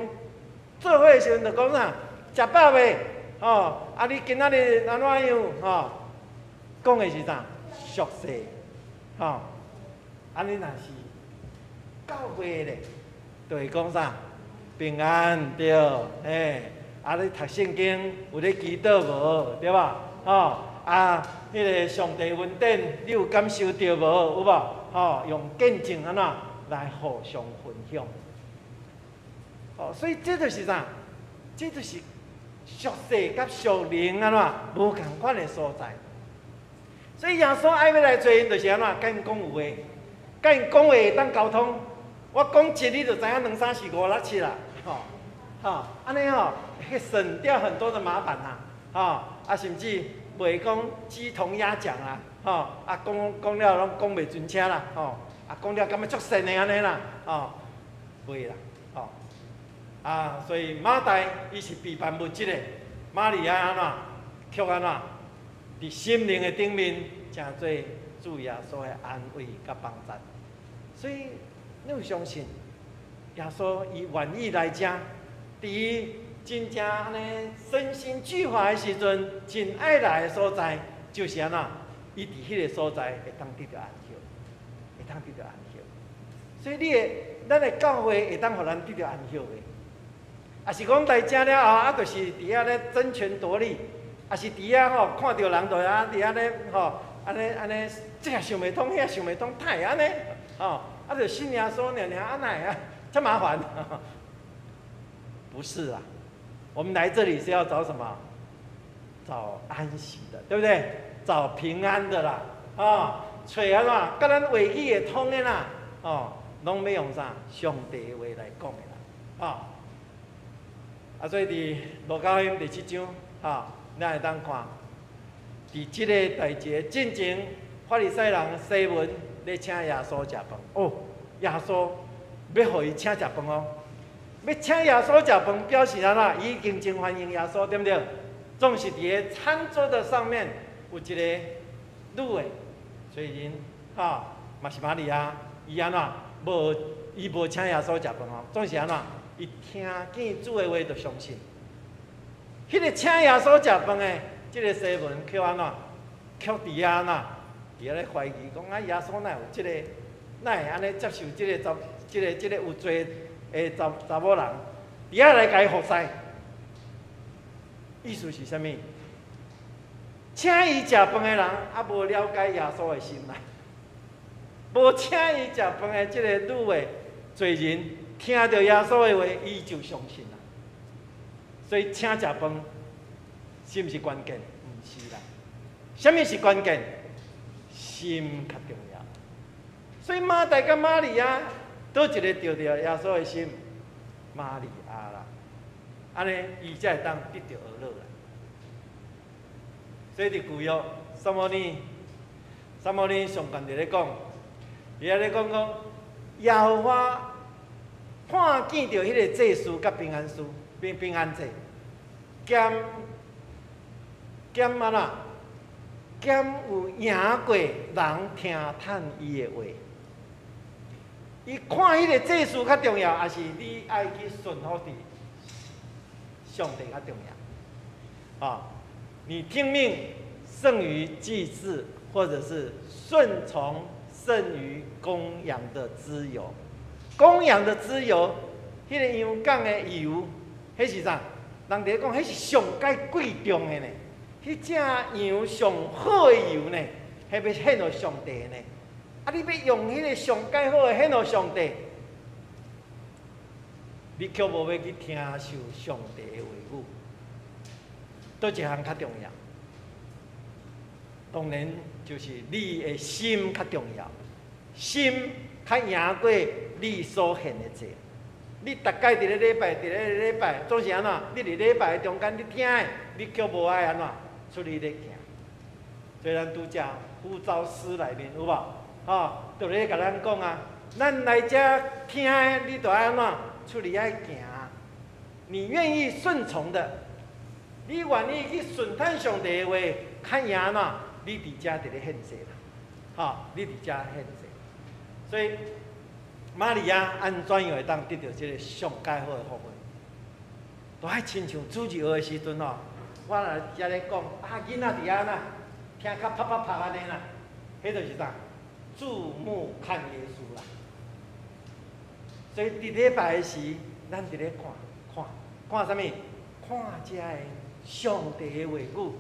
做伙的時陣就講啥？食飽未？吼，啊你今仔日按怎樣？吼，講的是啥？俗世，吼，啊你若是教會咧，就會講啥？平安對，嘿，啊你讀聖經有咧祈禱無？對無？吼，啊，彼個上帝恩典你有感受著無？有無？吼，用見證按怎來互相分享。哦，所以這就是啥？這就是屬世佮屬靈按怎無仝款的所在。所以耶穌愛欲來揣𪜶，就是按怎？佮𪜶講有話，佮𪜶講話會當溝通。我講一，你就知影兩三四五六七啦，吼，吼，按呢吼，會省掉很多的麻煩啦，吼，啊，甚至袂講雞同鴨講啦，吼，啊，講講了攏講袂準確啦，吼，啊，講了感覺足神的按呢啦，吼，袂啦，吼，啊，所以馬大伊是備辦物質的，瑪利亞按怎，卻按怎，佇心靈的頂面，成做主耶穌的安慰佮幫助，所以。你有相信耶穌伊願意來遮，佇伊真正按呢身心俱乏的時陣，真愛來的所在，就是按怎？伊佇彼个所在會當得著安息，會當得著安息。所以你的咱的教會會當予咱得著安息的，抑是講來遮了後，啊，就是佇遐咧爭權奪利，抑是佇遐吼看著人就啊佇遐咧吼，按呢按呢，這个想袂通，彼个想袂通，哪會按呢？吼。啊，就信耶穌爾爾，啊哪會啊，遮麻煩？不是啊，我們來這裡是要找什麼？找安息的，對不對？找平安的啦，啊，揣按怎，佮咱話語會通的啦，哦，攏欲用啥？上帝的話來講的啦，啊，啊，所以佇路加福音第七章，哈，咱會當看，佇這个代誌進前，法利賽人西門咧請耶穌食飯，哦，耶穌欲予伊請食飯哦，欲請耶穌食飯，表示按怎？伊已經真歡迎耶穌，對毋對？總是佇个餐桌的上面有一个女的，所以𪜶哈嘛是瑪利亞，伊按怎？無，伊無請耶穌食飯哦，總是按怎？伊聽見主的話就相信。彼个請耶穌食飯的，這个西門卻按怎？卻佇遐按怎？佇遐咧懷疑講啊，耶穌哪有這个，哪會按呢接受這个查，這个這个有罪的查查某人，佇遐來共伊服侍。意思是啥物？請伊食飯的人，猶無了解耶穌的心啦。無請伊食飯的這个女的罪人，聽著耶穌的話，伊就相信啦。所以請食飯是毋是關鍵？毋是啦。啥物是關鍵？心較重要。所以馬大佮瑪利亞，佗一个著著耶穌的心？瑪利亞啦，按呢伊才會當得著呵咾啦。所以佇舊約，撒母耳，撒母耳上懸佇咧講，伊咧講講，耶和華看見著彼个祭司佮平安司平平安祭，兼兼按怎？兼有贏過人聽趁伊的話。伊看彼个祭司較重要，抑是你愛去順服佇上帝較重要？啊，你聽命勝於祭祀，或者是順從勝於公羊的脂油。公羊的脂油，彼個羊犅的油，彼是啥？人佇咧講，彼是上蓋貴重的呢。彼隻羊上好的油呢，彼欲獻予上帝的呢。啊，你欲用彼个上蓋好的獻予上帝，你卻無欲去聽受上帝的話語，佗一項較重要？當然就是你的心較重要，心較贏過你所獻的祭。你逐擺佇咧禮拜，佇咧禮拜，總是按怎？你佇禮拜的中間，你聽的，你卻無愛按怎？出去咧行。所以咱拄才呼召詩內面有無？吼，就咧共咱講啊，咱來遮聽的，你著愛按怎？出去愛行。你願意順從的，你願意去順趁上帝的話，較贏按怎？你佇遮佇咧獻祭啦，吼，你佇遮獻祭。所以瑪利亞按怎樣會當得著這个上蓋好的福分？都愛親像主日學的時陣吼，我若佇遮咧講，啊，囡仔佇遐呐，聽較啪啪啪按呢啦，彼就是啥？注目看耶穌啦。所以佇禮拜的時，咱佇咧看看看啥物？看遮个上帝的話語。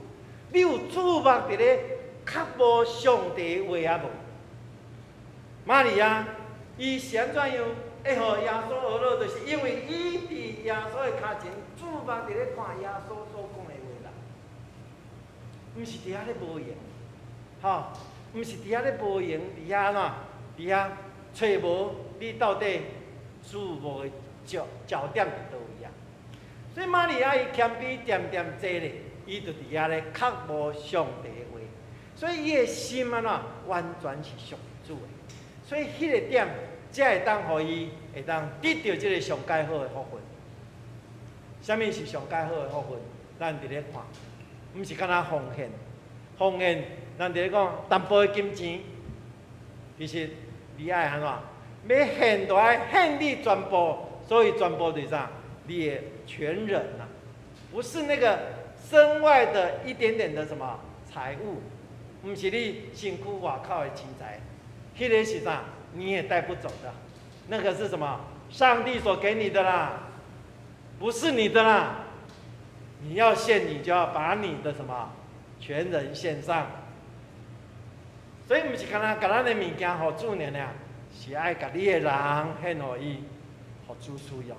你有注目佇咧較無上帝的話啊無？瑪利亞，伊是按怎樣會予耶穌呵咾？就是因為伊佇耶穌的跤前注目佇咧看耶穌所講的話啦，毋是佇遐咧無閒，吼，毋是佇遐咧無閒，佇遐按怎？佇遐揣無你到底注目的焦焦點佇佗位啊？所以瑪利亞伊謙卑恬恬坐咧，伊就佇遐咧較無上帝的話，所以伊的心按怎？完全是屬主的。所以彼个點才會當予伊會當得著這个上蓋好的福分。啥物是上蓋好的福分？咱佇咧看，毋是干焦奉獻，奉獻，咱佇咧講淡薄的金錢，其實你愛按怎？欲獻就愛獻你全部，所以全部就是啥？你的全人啊，不是那個身外的一點點的什麼財物，毋是你身軀外口的錢財，彼个是啥？你也帶不走的，那個是什麼？上帝所給你的啦，不是你的啦。你要獻，你就要把你的什麼全人獻上。所以毋是干焦共咱的物件予主爾爾，是愛共你的人獻予伊，予主使用。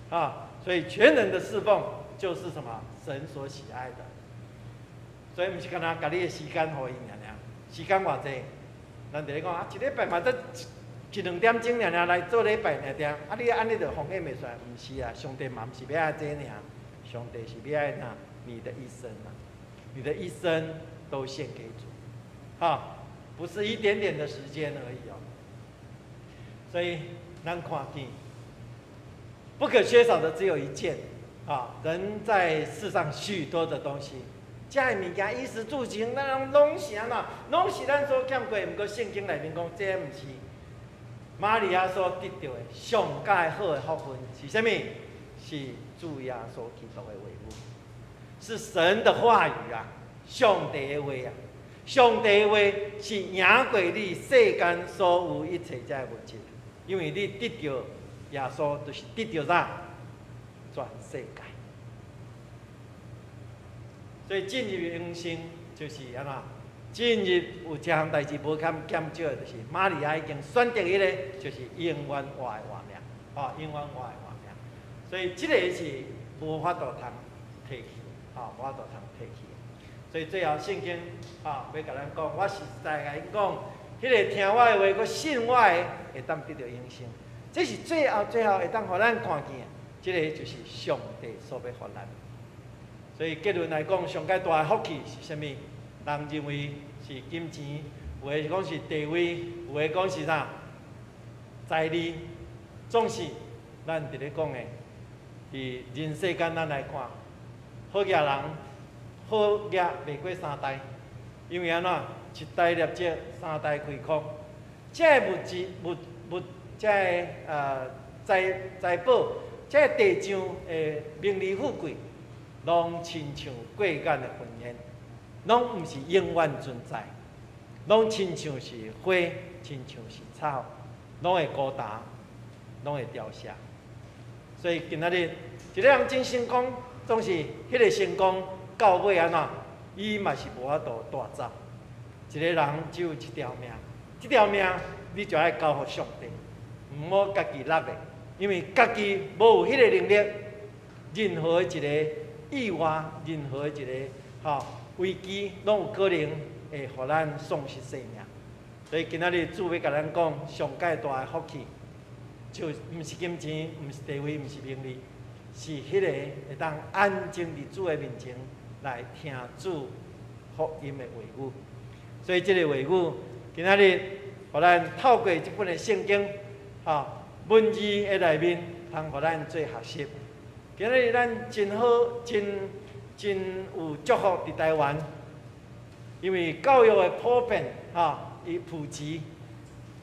啊，所以全人的侍奉就是什麼？神所喜愛的。所以毋是干焦共你的時間予伊爾爾，時間偌濟，咱佇咧講啊，一禮拜嘛才一一兩點鐘爾爾來做禮拜爾爾，啊，你按呢就奉獻袂出來，毋是啊，上帝嘛毋是欲愛這爾，上帝是欲愛啥？你的一生啊，你的一生都獻給主，哈，不是一點點的時間而已哦。所以咱看見不可缺少的只有一件啊，人在世上許多的東西，這的物件衣食住行，咱攏是按怎？攏是咱所欠過。毋過聖經內面講，這毋是瑪利亞所得著的上蓋好的福分是啥物？是主耶穌基督的話語，是神的話語啊！上帝的話啊！上帝的話是贏過你世間所有一切這物質，因為你得著耶穌，就是得著啥？全世界。所以進入永生就是按怎？今日有一項代誌無堪減少的，就是瑪利亞已經選擇彼个，就是永遠活的活命，吼，永遠活的活命。所以這个是無法度通提去，吼，無法度通提去。所以最後聖經，吼，欲共咱講，我實在共𪜶講，彼个聽我的話，閣信我的，會當得著永生。這是最後最後會當予咱看見的，這个就是上帝所欲予咱。所以結論來講，上蓋大的福氣是啥物？人認為是金錢，有的是講是地位，有的講是啥財利，總是咱佇咧講的，佇人世間咱來看，好額人好額袂過三代，因為按怎？一代立積，三代虧空。這个物質物物，這个財財寶，這个地上的名利富貴，攏親像過眼的雲煙，攏毋是永遠存在，攏親像是花，親像是草，攏會枯焦，攏會凋謝。所以今仔日一个人真成功，總是彼个成功到尾按怎，伊嘛是無法度帶走。一个人只有一條命，這條命你就愛交予上帝，毋好家己落咧，因為家己無有彼个能力，任何一個意外，任何一個吼危機，攏有可能會予咱喪失性命。所以今仔日主欲共咱講，上蓋大的福氣，就毋是金錢，毋是地位，毋是名利，是彼个會當安靜佇主的面前來聽主福音的話語。所以這个話語，今仔日，予咱透過這本的聖經，吼文字的內面，通予咱做學習。今仔日咱真好，真真有祝福佇台灣，因為教育的普遍，吼，伊普及，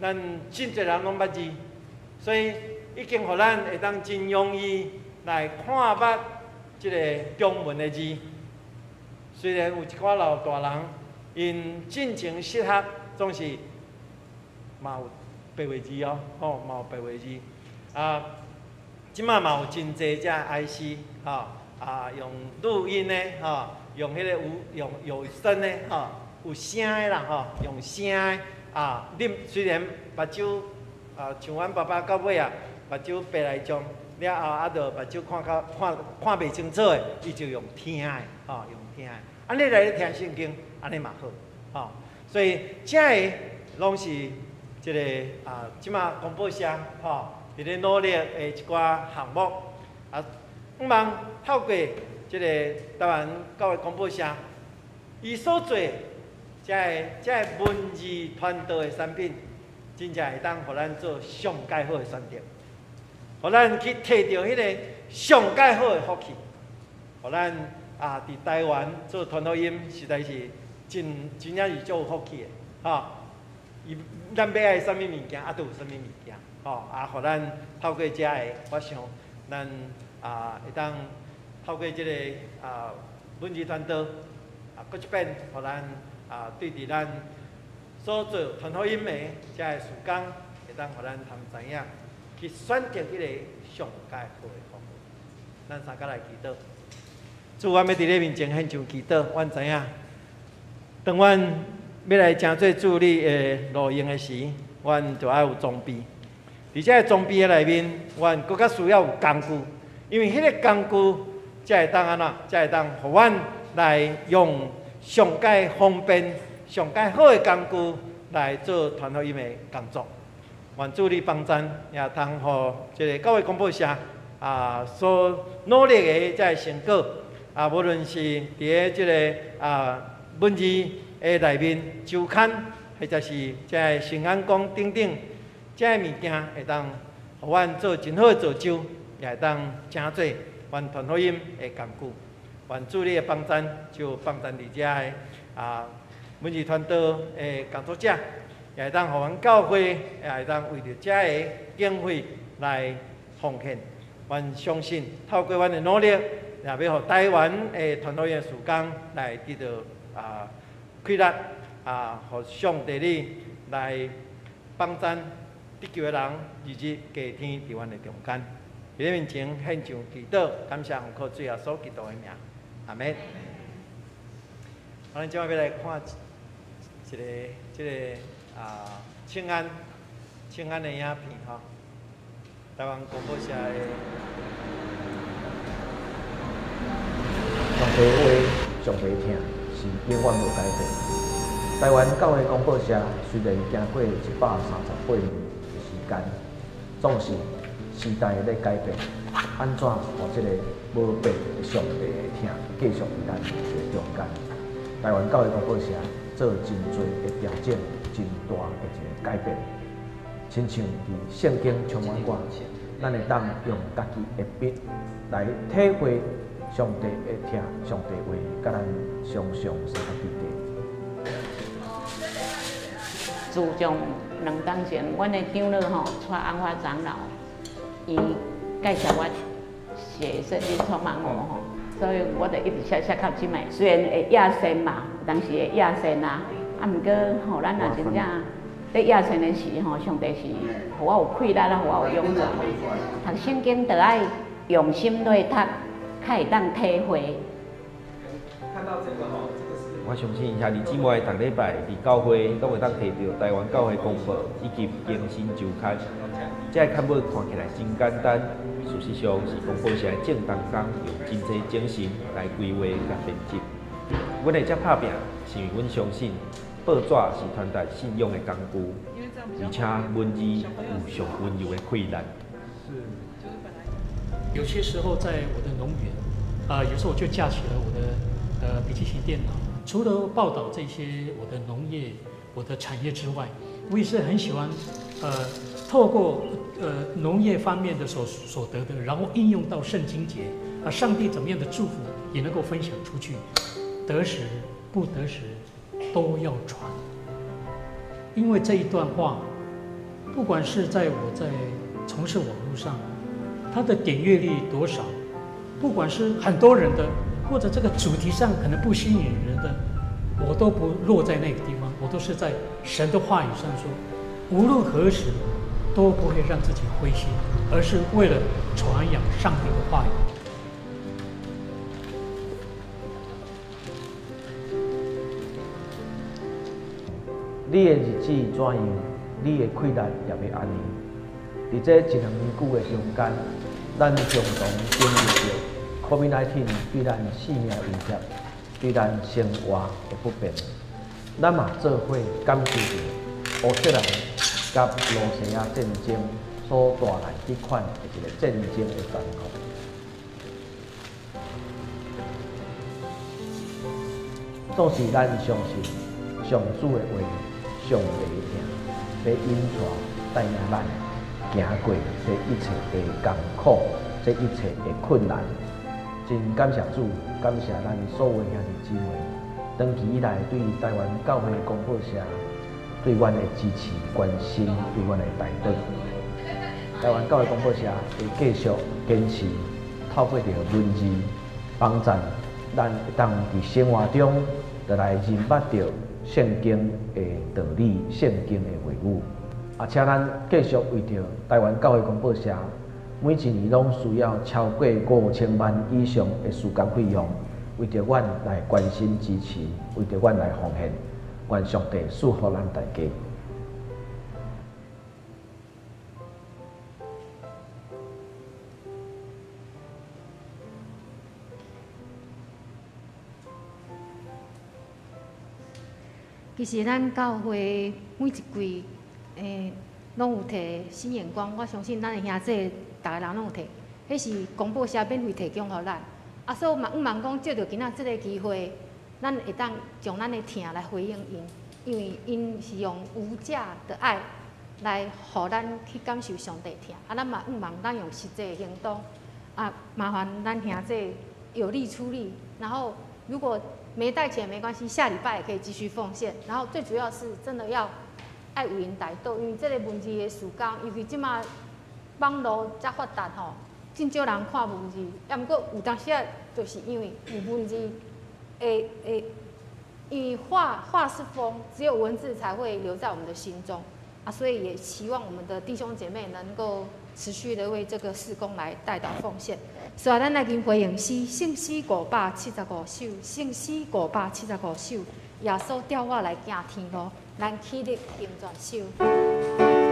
咱真濟人攏捌字，所以已經予咱會當真容易來看捌這个中文的字。雖然有一寡老大人，𪜶進前失學，總是嘛有白話字哦，吼嘛有白話字。啊，這馬嘛有真濟這 IC，吼啊用錄音的，吼用彼个有用有聲的，吼有聲的啦，吼用聲的啊。恁雖然目睭啊，像阮爸爸到尾啊，目睭白內障了後，啊，著目睭看較看看袂清楚的，伊就用聽的，吼用聽的。按呢來聽聖經，按呢嘛好，吼。所以這个攏是這个啊，這馬廣播社吼，佇咧努力的一寡項目啊，向望透過這個台灣教會廣播社，伊所做這个這个文字傳道的產品，真正會當予咱做上蓋好的選擇，予咱去提著彼个上蓋好的福氣，予咱啊佇台灣做傳福音，實在是真真正是足有福氣的，吼。伊咱欲愛啥物物件，啊，都有啥物物件，吼啊，予咱透過遮个，我想咱啊會當透過這個啊文字傳道，啊，閣一遍，予咱啊對佇咱所做傳福音的遮个事工，會當予咱通知影去選擇彼個上蓋好的方法。咱三個來祈禱，主，阮欲佇你面前獻上祈禱，阮知影，當阮欲來成做主你的路用的時，阮就愛有裝備。佇這个裝備的內面，阮閣較需要有工具，因為彼个工具才會當按怎，才會當予阮來用上蓋方便、上蓋好的工具來做傳福音的工作。願主你幫贊，也通予這个教會廣播社啊所努力的這个成果啊，無論是佇咧這个啊文字的內面週刊，或者是這个新眼光等等，這个物件會當予阮做真好的造就，也會當成做阮傳福音的工具。願主你的幫贊，就幫贊佇遮的啊文字傳道的工作者，也會當予阮教會，也會當為著遮个經費來奉獻。阮相信透過阮的努力，也欲予台灣的傳福音的事工來得著啊氣力啊，予上帝你來幫贊得救的人，日日加添佇阮的中間。佇你面前獻上祈禱，感謝奉靠主耶穌基督的名，阿門。咱這擺欲來看一个这个啊，清安清安的影片吼，台湾广播社的。上帝话，上帝疼，是永远无改变。台湾教会广播社虽然经过138年的时间，总是时代咧改变，按怎予这个无变的上帝的疼继续伫咱的中间？台湾教会广播社做真济的调整，真大的一个改变。亲像伫圣经充满我，咱会当用家己的笔来体会上帝的疼，上帝话，佮咱常常相佮伫。自从2冬前，阮的长老吼，蔡安华长老，伊介绍我写圣经充满我吼，所以我就一直写写到这摆。虽然会压线嘛，有当时会压线啊，啊，毋过吼，咱若真正咧压线的时吼，上帝是予我有气力啦，予我有勇气。读圣经就爱用心来读，较会当体会。看到这个吼，这个是。我相信兄弟姊妹逐礼拜伫教会拢会当提著台湾教会公报以及更新周刊。这个刊物看起来真简单，事实上是广播社正同工用真济精神来规划佮编辑。阮会遮拍拚，是因为阮相信报纸是传达信仰的工具，而且文字有上温柔的气力。是。有些时候在我的农园，啊，有时候我就架起了我的笔记型电脑。除了报道这些我的农业、我的产业之外，我也是很喜欢，透过农业方面的所得的，然后应用到圣经节，啊，上帝怎么样的祝福也能够分享出去，得时不得时都要传。因为这一段话，不管是在我在从事网络上，它的点阅率多少，不管是很多人的，或者这个主题上可能不吸引人的，我都不落在那个地方，我都是在神的话语上说，无论何时都不会让自己灰心，而是为了传扬上帝的话语。你的日子怎样，你的气力也欲按呢。伫这一两年久的中间，咱共同经历著 COVID-19 对咱性命威胁，对咱生活的不便。咱嘛做伙感受著乌克兰佮罗西亚战争所带来这款的一个战争的残酷。总是咱相信上主的话，上帝的疼，欲引带带领咱行过这一切的艰苦，这一切的困难。真感谢主，感谢咱所有兄弟姊妹，长期以来对台湾教会广播社对阮的支持、关心，对阮的代祷。台湾教会广播社会继续坚持透过著文字帮助咱会当伫生活中，就来认捌著圣经的道理、圣经的话语。啊，请咱继续为著台湾教会广播社，每一年拢需要超过5000万以上的事工费用，为著阮来关心支持，为著阮来奉献，愿上帝赐福咱大家。其实咱教会每一季，拢有提新眼光，我相信咱的兄弟逐个人拢有提，彼是广播社免费提供予咱。啊，所以嘛，向望讲藉著今仔这个机会，咱会当将咱的疼来回应𪜶，因为𪜶是用无价的爱来予咱去感受上帝疼。啊，咱嘛向望咱用实际的行动，啊，麻烦咱兄弟有力出力，然后如果没带钱没关系，下礼拜也可以继续奉献。然后最主要是真的要爱为𪜶代祷，因为这个文字的事工，尤其这马网路遮发达吼，真少人看文字。啊，毋过有当时啊，就是因为有文字会，因为话话是风，只有文字才会留在我们的心中啊，所以也期望我们的弟兄姐妹能够持续的为这个事工来代祷奉献。所以咱来跟回应诗，圣诗575首，圣诗575首，耶穌帶我來行天路，咱起立行全首。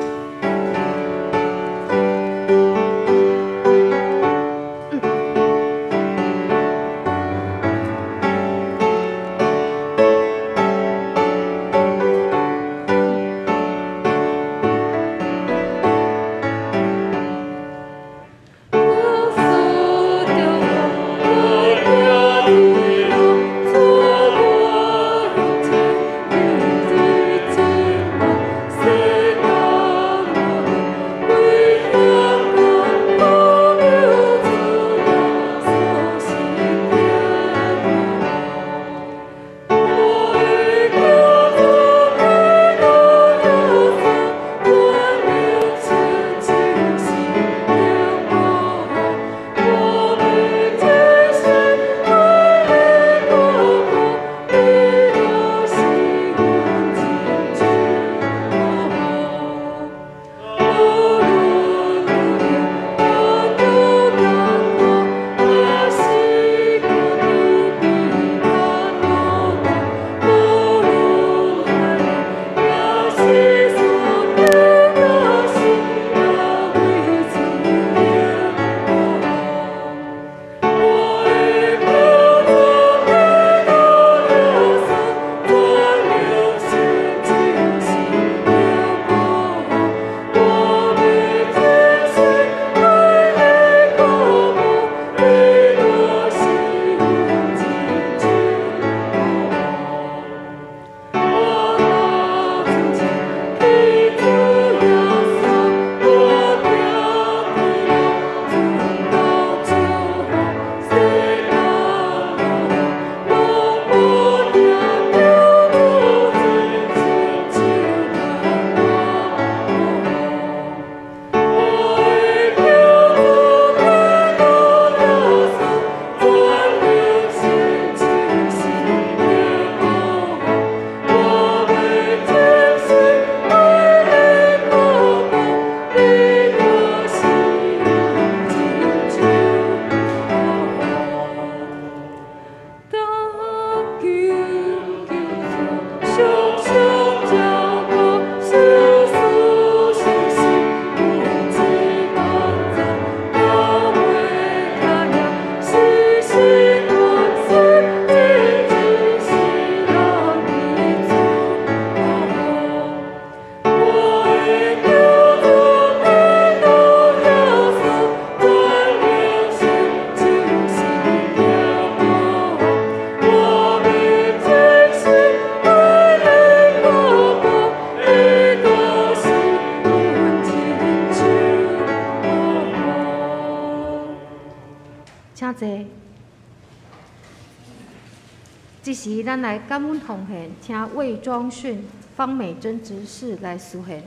這時，咱來感恩奉獻，請魏莊訓、方美珍執事來司獻。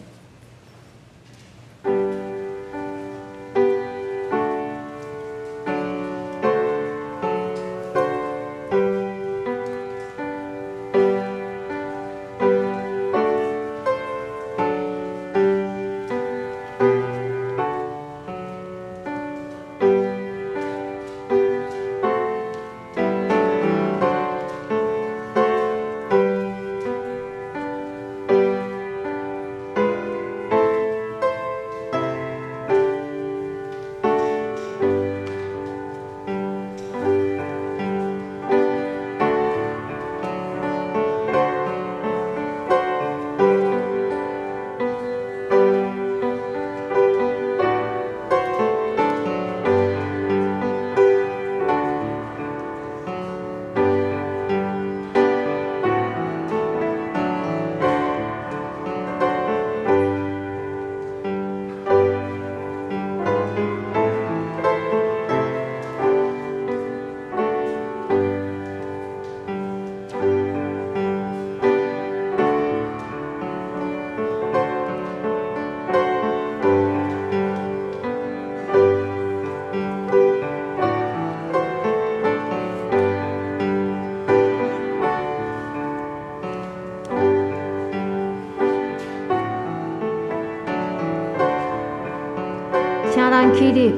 請咱起立。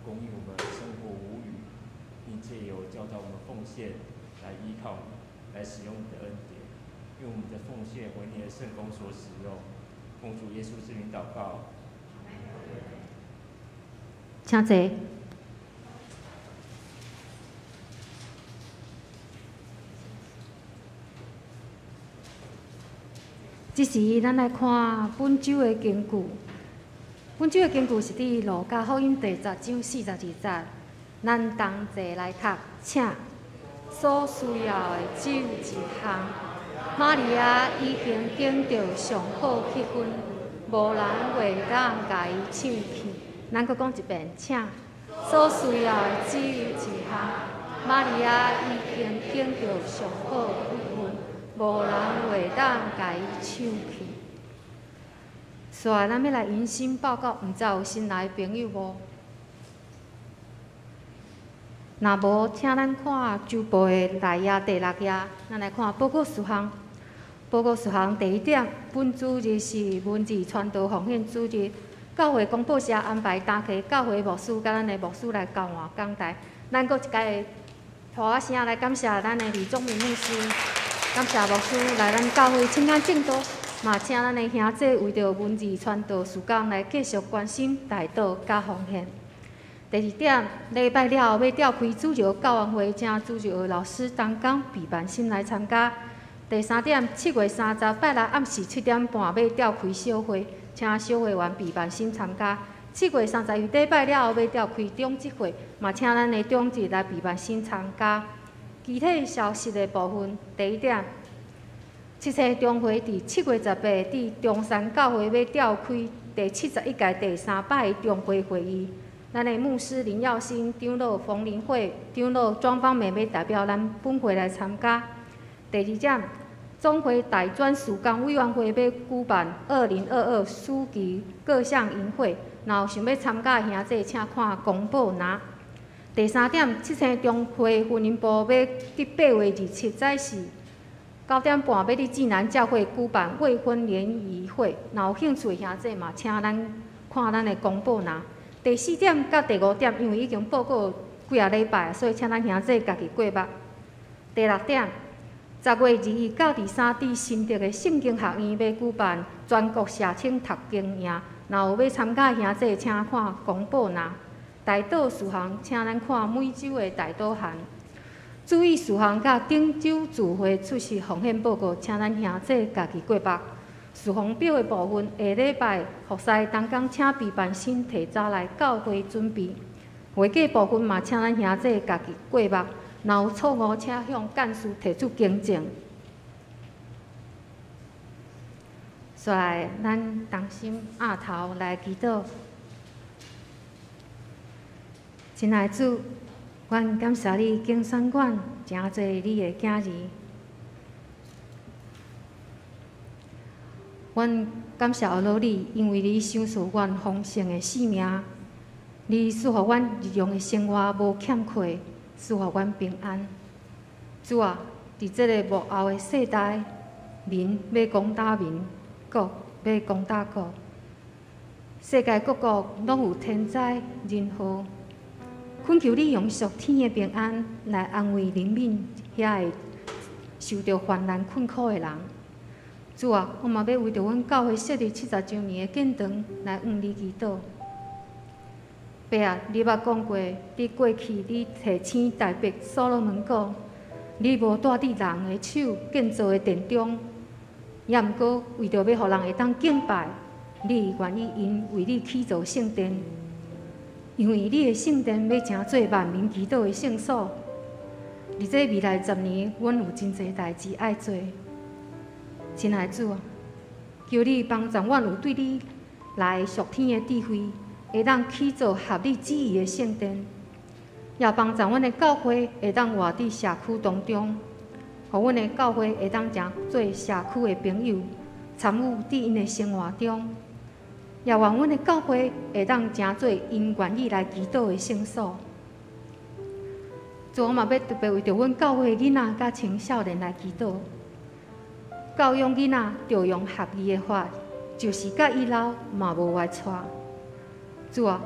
供應我們生活無餘，並藉由教導我們奉獻來依靠你，來使用你的恩典，用我們的奉獻為你的聖工所使用。奉主耶穌之名禱告。請坐。這時，咱來看本周的經句。本周的經句是佇路加福音第十章42節。咱同齊來讀，請。所需要的只有一項。瑪利亞已經揀著上好彼份，無人會當共伊搶去。咱閣講一遍，請。所需要的只有一項。瑪利亞已經揀著上好彼份，無人會當共伊搶去。所以，咱欲來迎新報告，毋知有新來的朋友無？若無，請咱看周報的內頁第六頁，咱來看報告事項。報告事項第一點，本主日是文字傳道奉獻主日，教會公報社安排當地教會牧師佮咱的牧師來交換講台。咱閣一擺鼓仔聲來感謝咱的李宗明牧師，感謝牧師來咱教會親眼證道，嘛請咱的兄弟為著文字傳道事工來繼續關心、代禱佮奉獻。第二點，禮拜了後欲召開主日教員會，請主日老師同工備辦心來參加。第三點，7月30拜六暗時7點半欲召開小會，請小會員備辦心參加。7月31禮拜了後欲召開長執會，嘛請咱的長執來備辦心參加。其他消息的部分，第一點，七星中會佇7月18佇中山教會欲召開第71屆第三擺中會會議。咱的牧師林耀興長老馮林慧長老莊芳美欲代表咱本會來參加。第二點，總會大專事工委員會欲舉辦2022暑期各項營會，若有想欲參加的兄弟，請看公報拿。第三點，七星中會婚姻部欲佇8月27早時9點半欲佇濟南教會舉辦未婚聯誼會，若有興趣的兄弟嘛，請咱看咱的公報拿。第四點佮第五點，因為已經報告幾仔禮拜，所以請咱兄弟家己過目。第六點，10月21到23，佇新竹的聖經學院欲舉辦全國社青讀經營，若有欲參加的兄弟，請看公報拿。代禱事項，請咱看每周的代禱函。注意事項佮頂周聚會出席奉獻報告，請咱兄弟家己過目。事奉表的部分，下禮拜服侍同工請備辦心提早來教會準備。會計部分嘛，請咱兄弟家己過目。若有錯誤，請向幹事提出更正。所以，咱同心徛頭來祈禱。親愛的主，阮感謝你揀選阮，成做你的囝兒。阮感謝阿羅你，因為你賞賜阮豐盛的性命，你賜予阮日常的生活無欠缺，賜予阮平安。主啊，佇這个幕後的世代，民欲攻打民，國欲攻打國，世界各國攏有天災人禍，懇求你用屬天的平安來安慰憐憫遐个受著患難困苦的人。主啊，我嘛欲為著阮教會設立70週年的建堂來向你祈禱。爸啊，你捌講過，佇過去你提醒大衛所羅門講，你無蹛佇人的手建造的殿中，也毋過為著欲予人會當敬拜，你願意𪜶為你起造聖殿，因為你的聖殿欲成做萬民祈禱的聖所。佇這未來10年，阮有真濟代誌愛做。親愛的主啊，求你幫助阮有對你來屬天的智慧，會當起造合你旨意的聖殿，也幫助阮的教會會當活佇社區當中，予阮的教會會當成做社區的朋友，參與佇𪜶的生活中，也願阮的教會會當成做𪜶願意來祈禱的聖所。主，我嘛欲特別為著阮教會的囡仔佮青少年來祈禱。教養囡仔，著用合宜的法，就是佮伊老嘛無歪錯。主啊，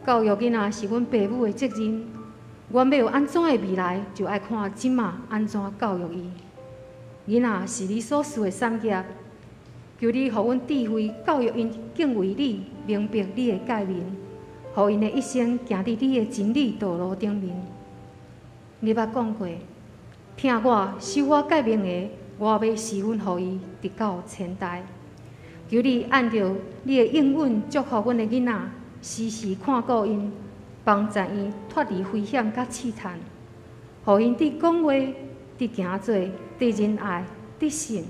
教育囡仔是阮爸母的责任，阮欲有按怎的未来，就爱看这马按怎教育伊。囡仔是你所赐的产业，求你予阮智慧教育𪜶敬畏你，明白你的诫命，予𪜶的一生行佇你的真理道路顶面。你捌讲过，疼我、守我诫命的，我欲施恩予伊，直到千代。求你按著你的应允祝福阮的囡仔，时时看顾𪜶，帮助𪜶脫離危險佮試探，予𪜶佇講話、佇行做、佇仁愛、佇信，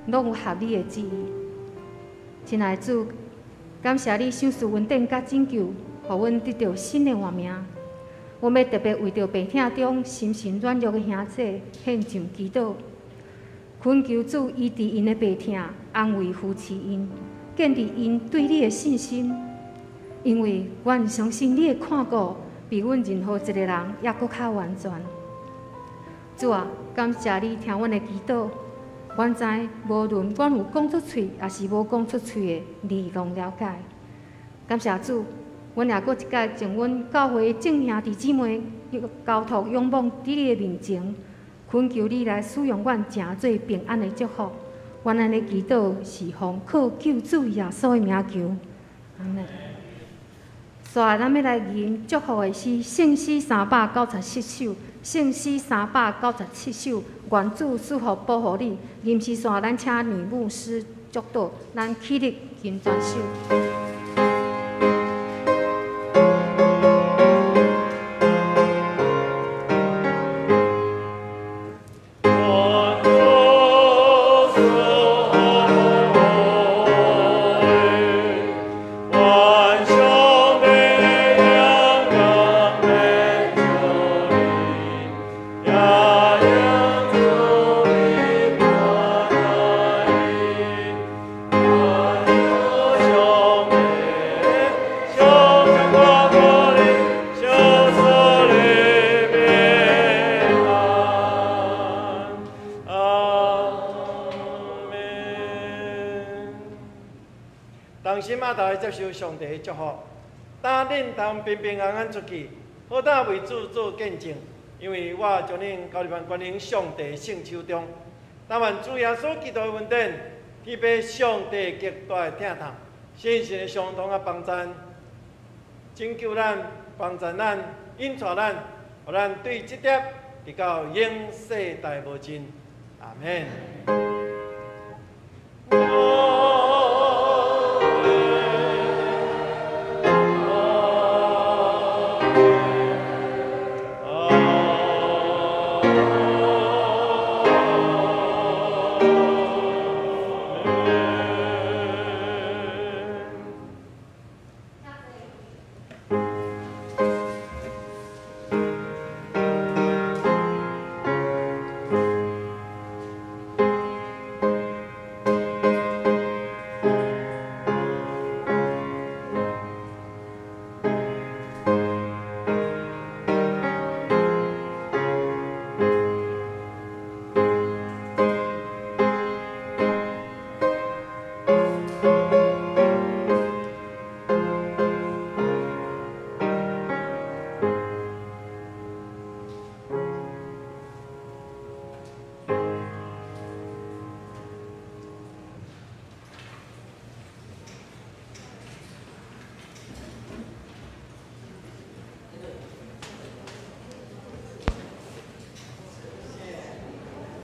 攏有合你的旨意。親愛的主，感謝你賞賜恩典佮拯救，予阮得著新的活命。阮欲特別為著病痛中心神軟弱的兄姊獻上祈禱，懇求主醫治𪜶的病痛，安慰扶持𪜶，建立𪜶對你的信心。因為阮相信你的看顧比阮任何一個人猶閣較完全。主啊，感謝你聽阮的祈禱。阮知無論阮有講出喙，抑是無講出喙的，你攏了解。感謝主，阮也閣一擺將阮教會眾兄弟姊妹交託仰望佇你的面前，懇求你來使用阮，成做平安的祝福。阮按呢祈禱是奉靠救主耶穌的名求，阿們。煞來，咱欲來吟祝福的詩，聖詩397首，聖詩397首，願主賜福保護你。吟詩煞，咱請女牧師祝禱，咱起立吟全首。接受上帝的祝福，当恁通平平安安出去，好当为主做见证。因為我將恁交入萬全能上帝聖手中。但願主耶穌基督的恩典，天父上帝極大的疼痛，聖神的相通啊幫贊，拯救咱，幫助咱，引帶咱，予咱對這粒直到永世代無盡。阿們。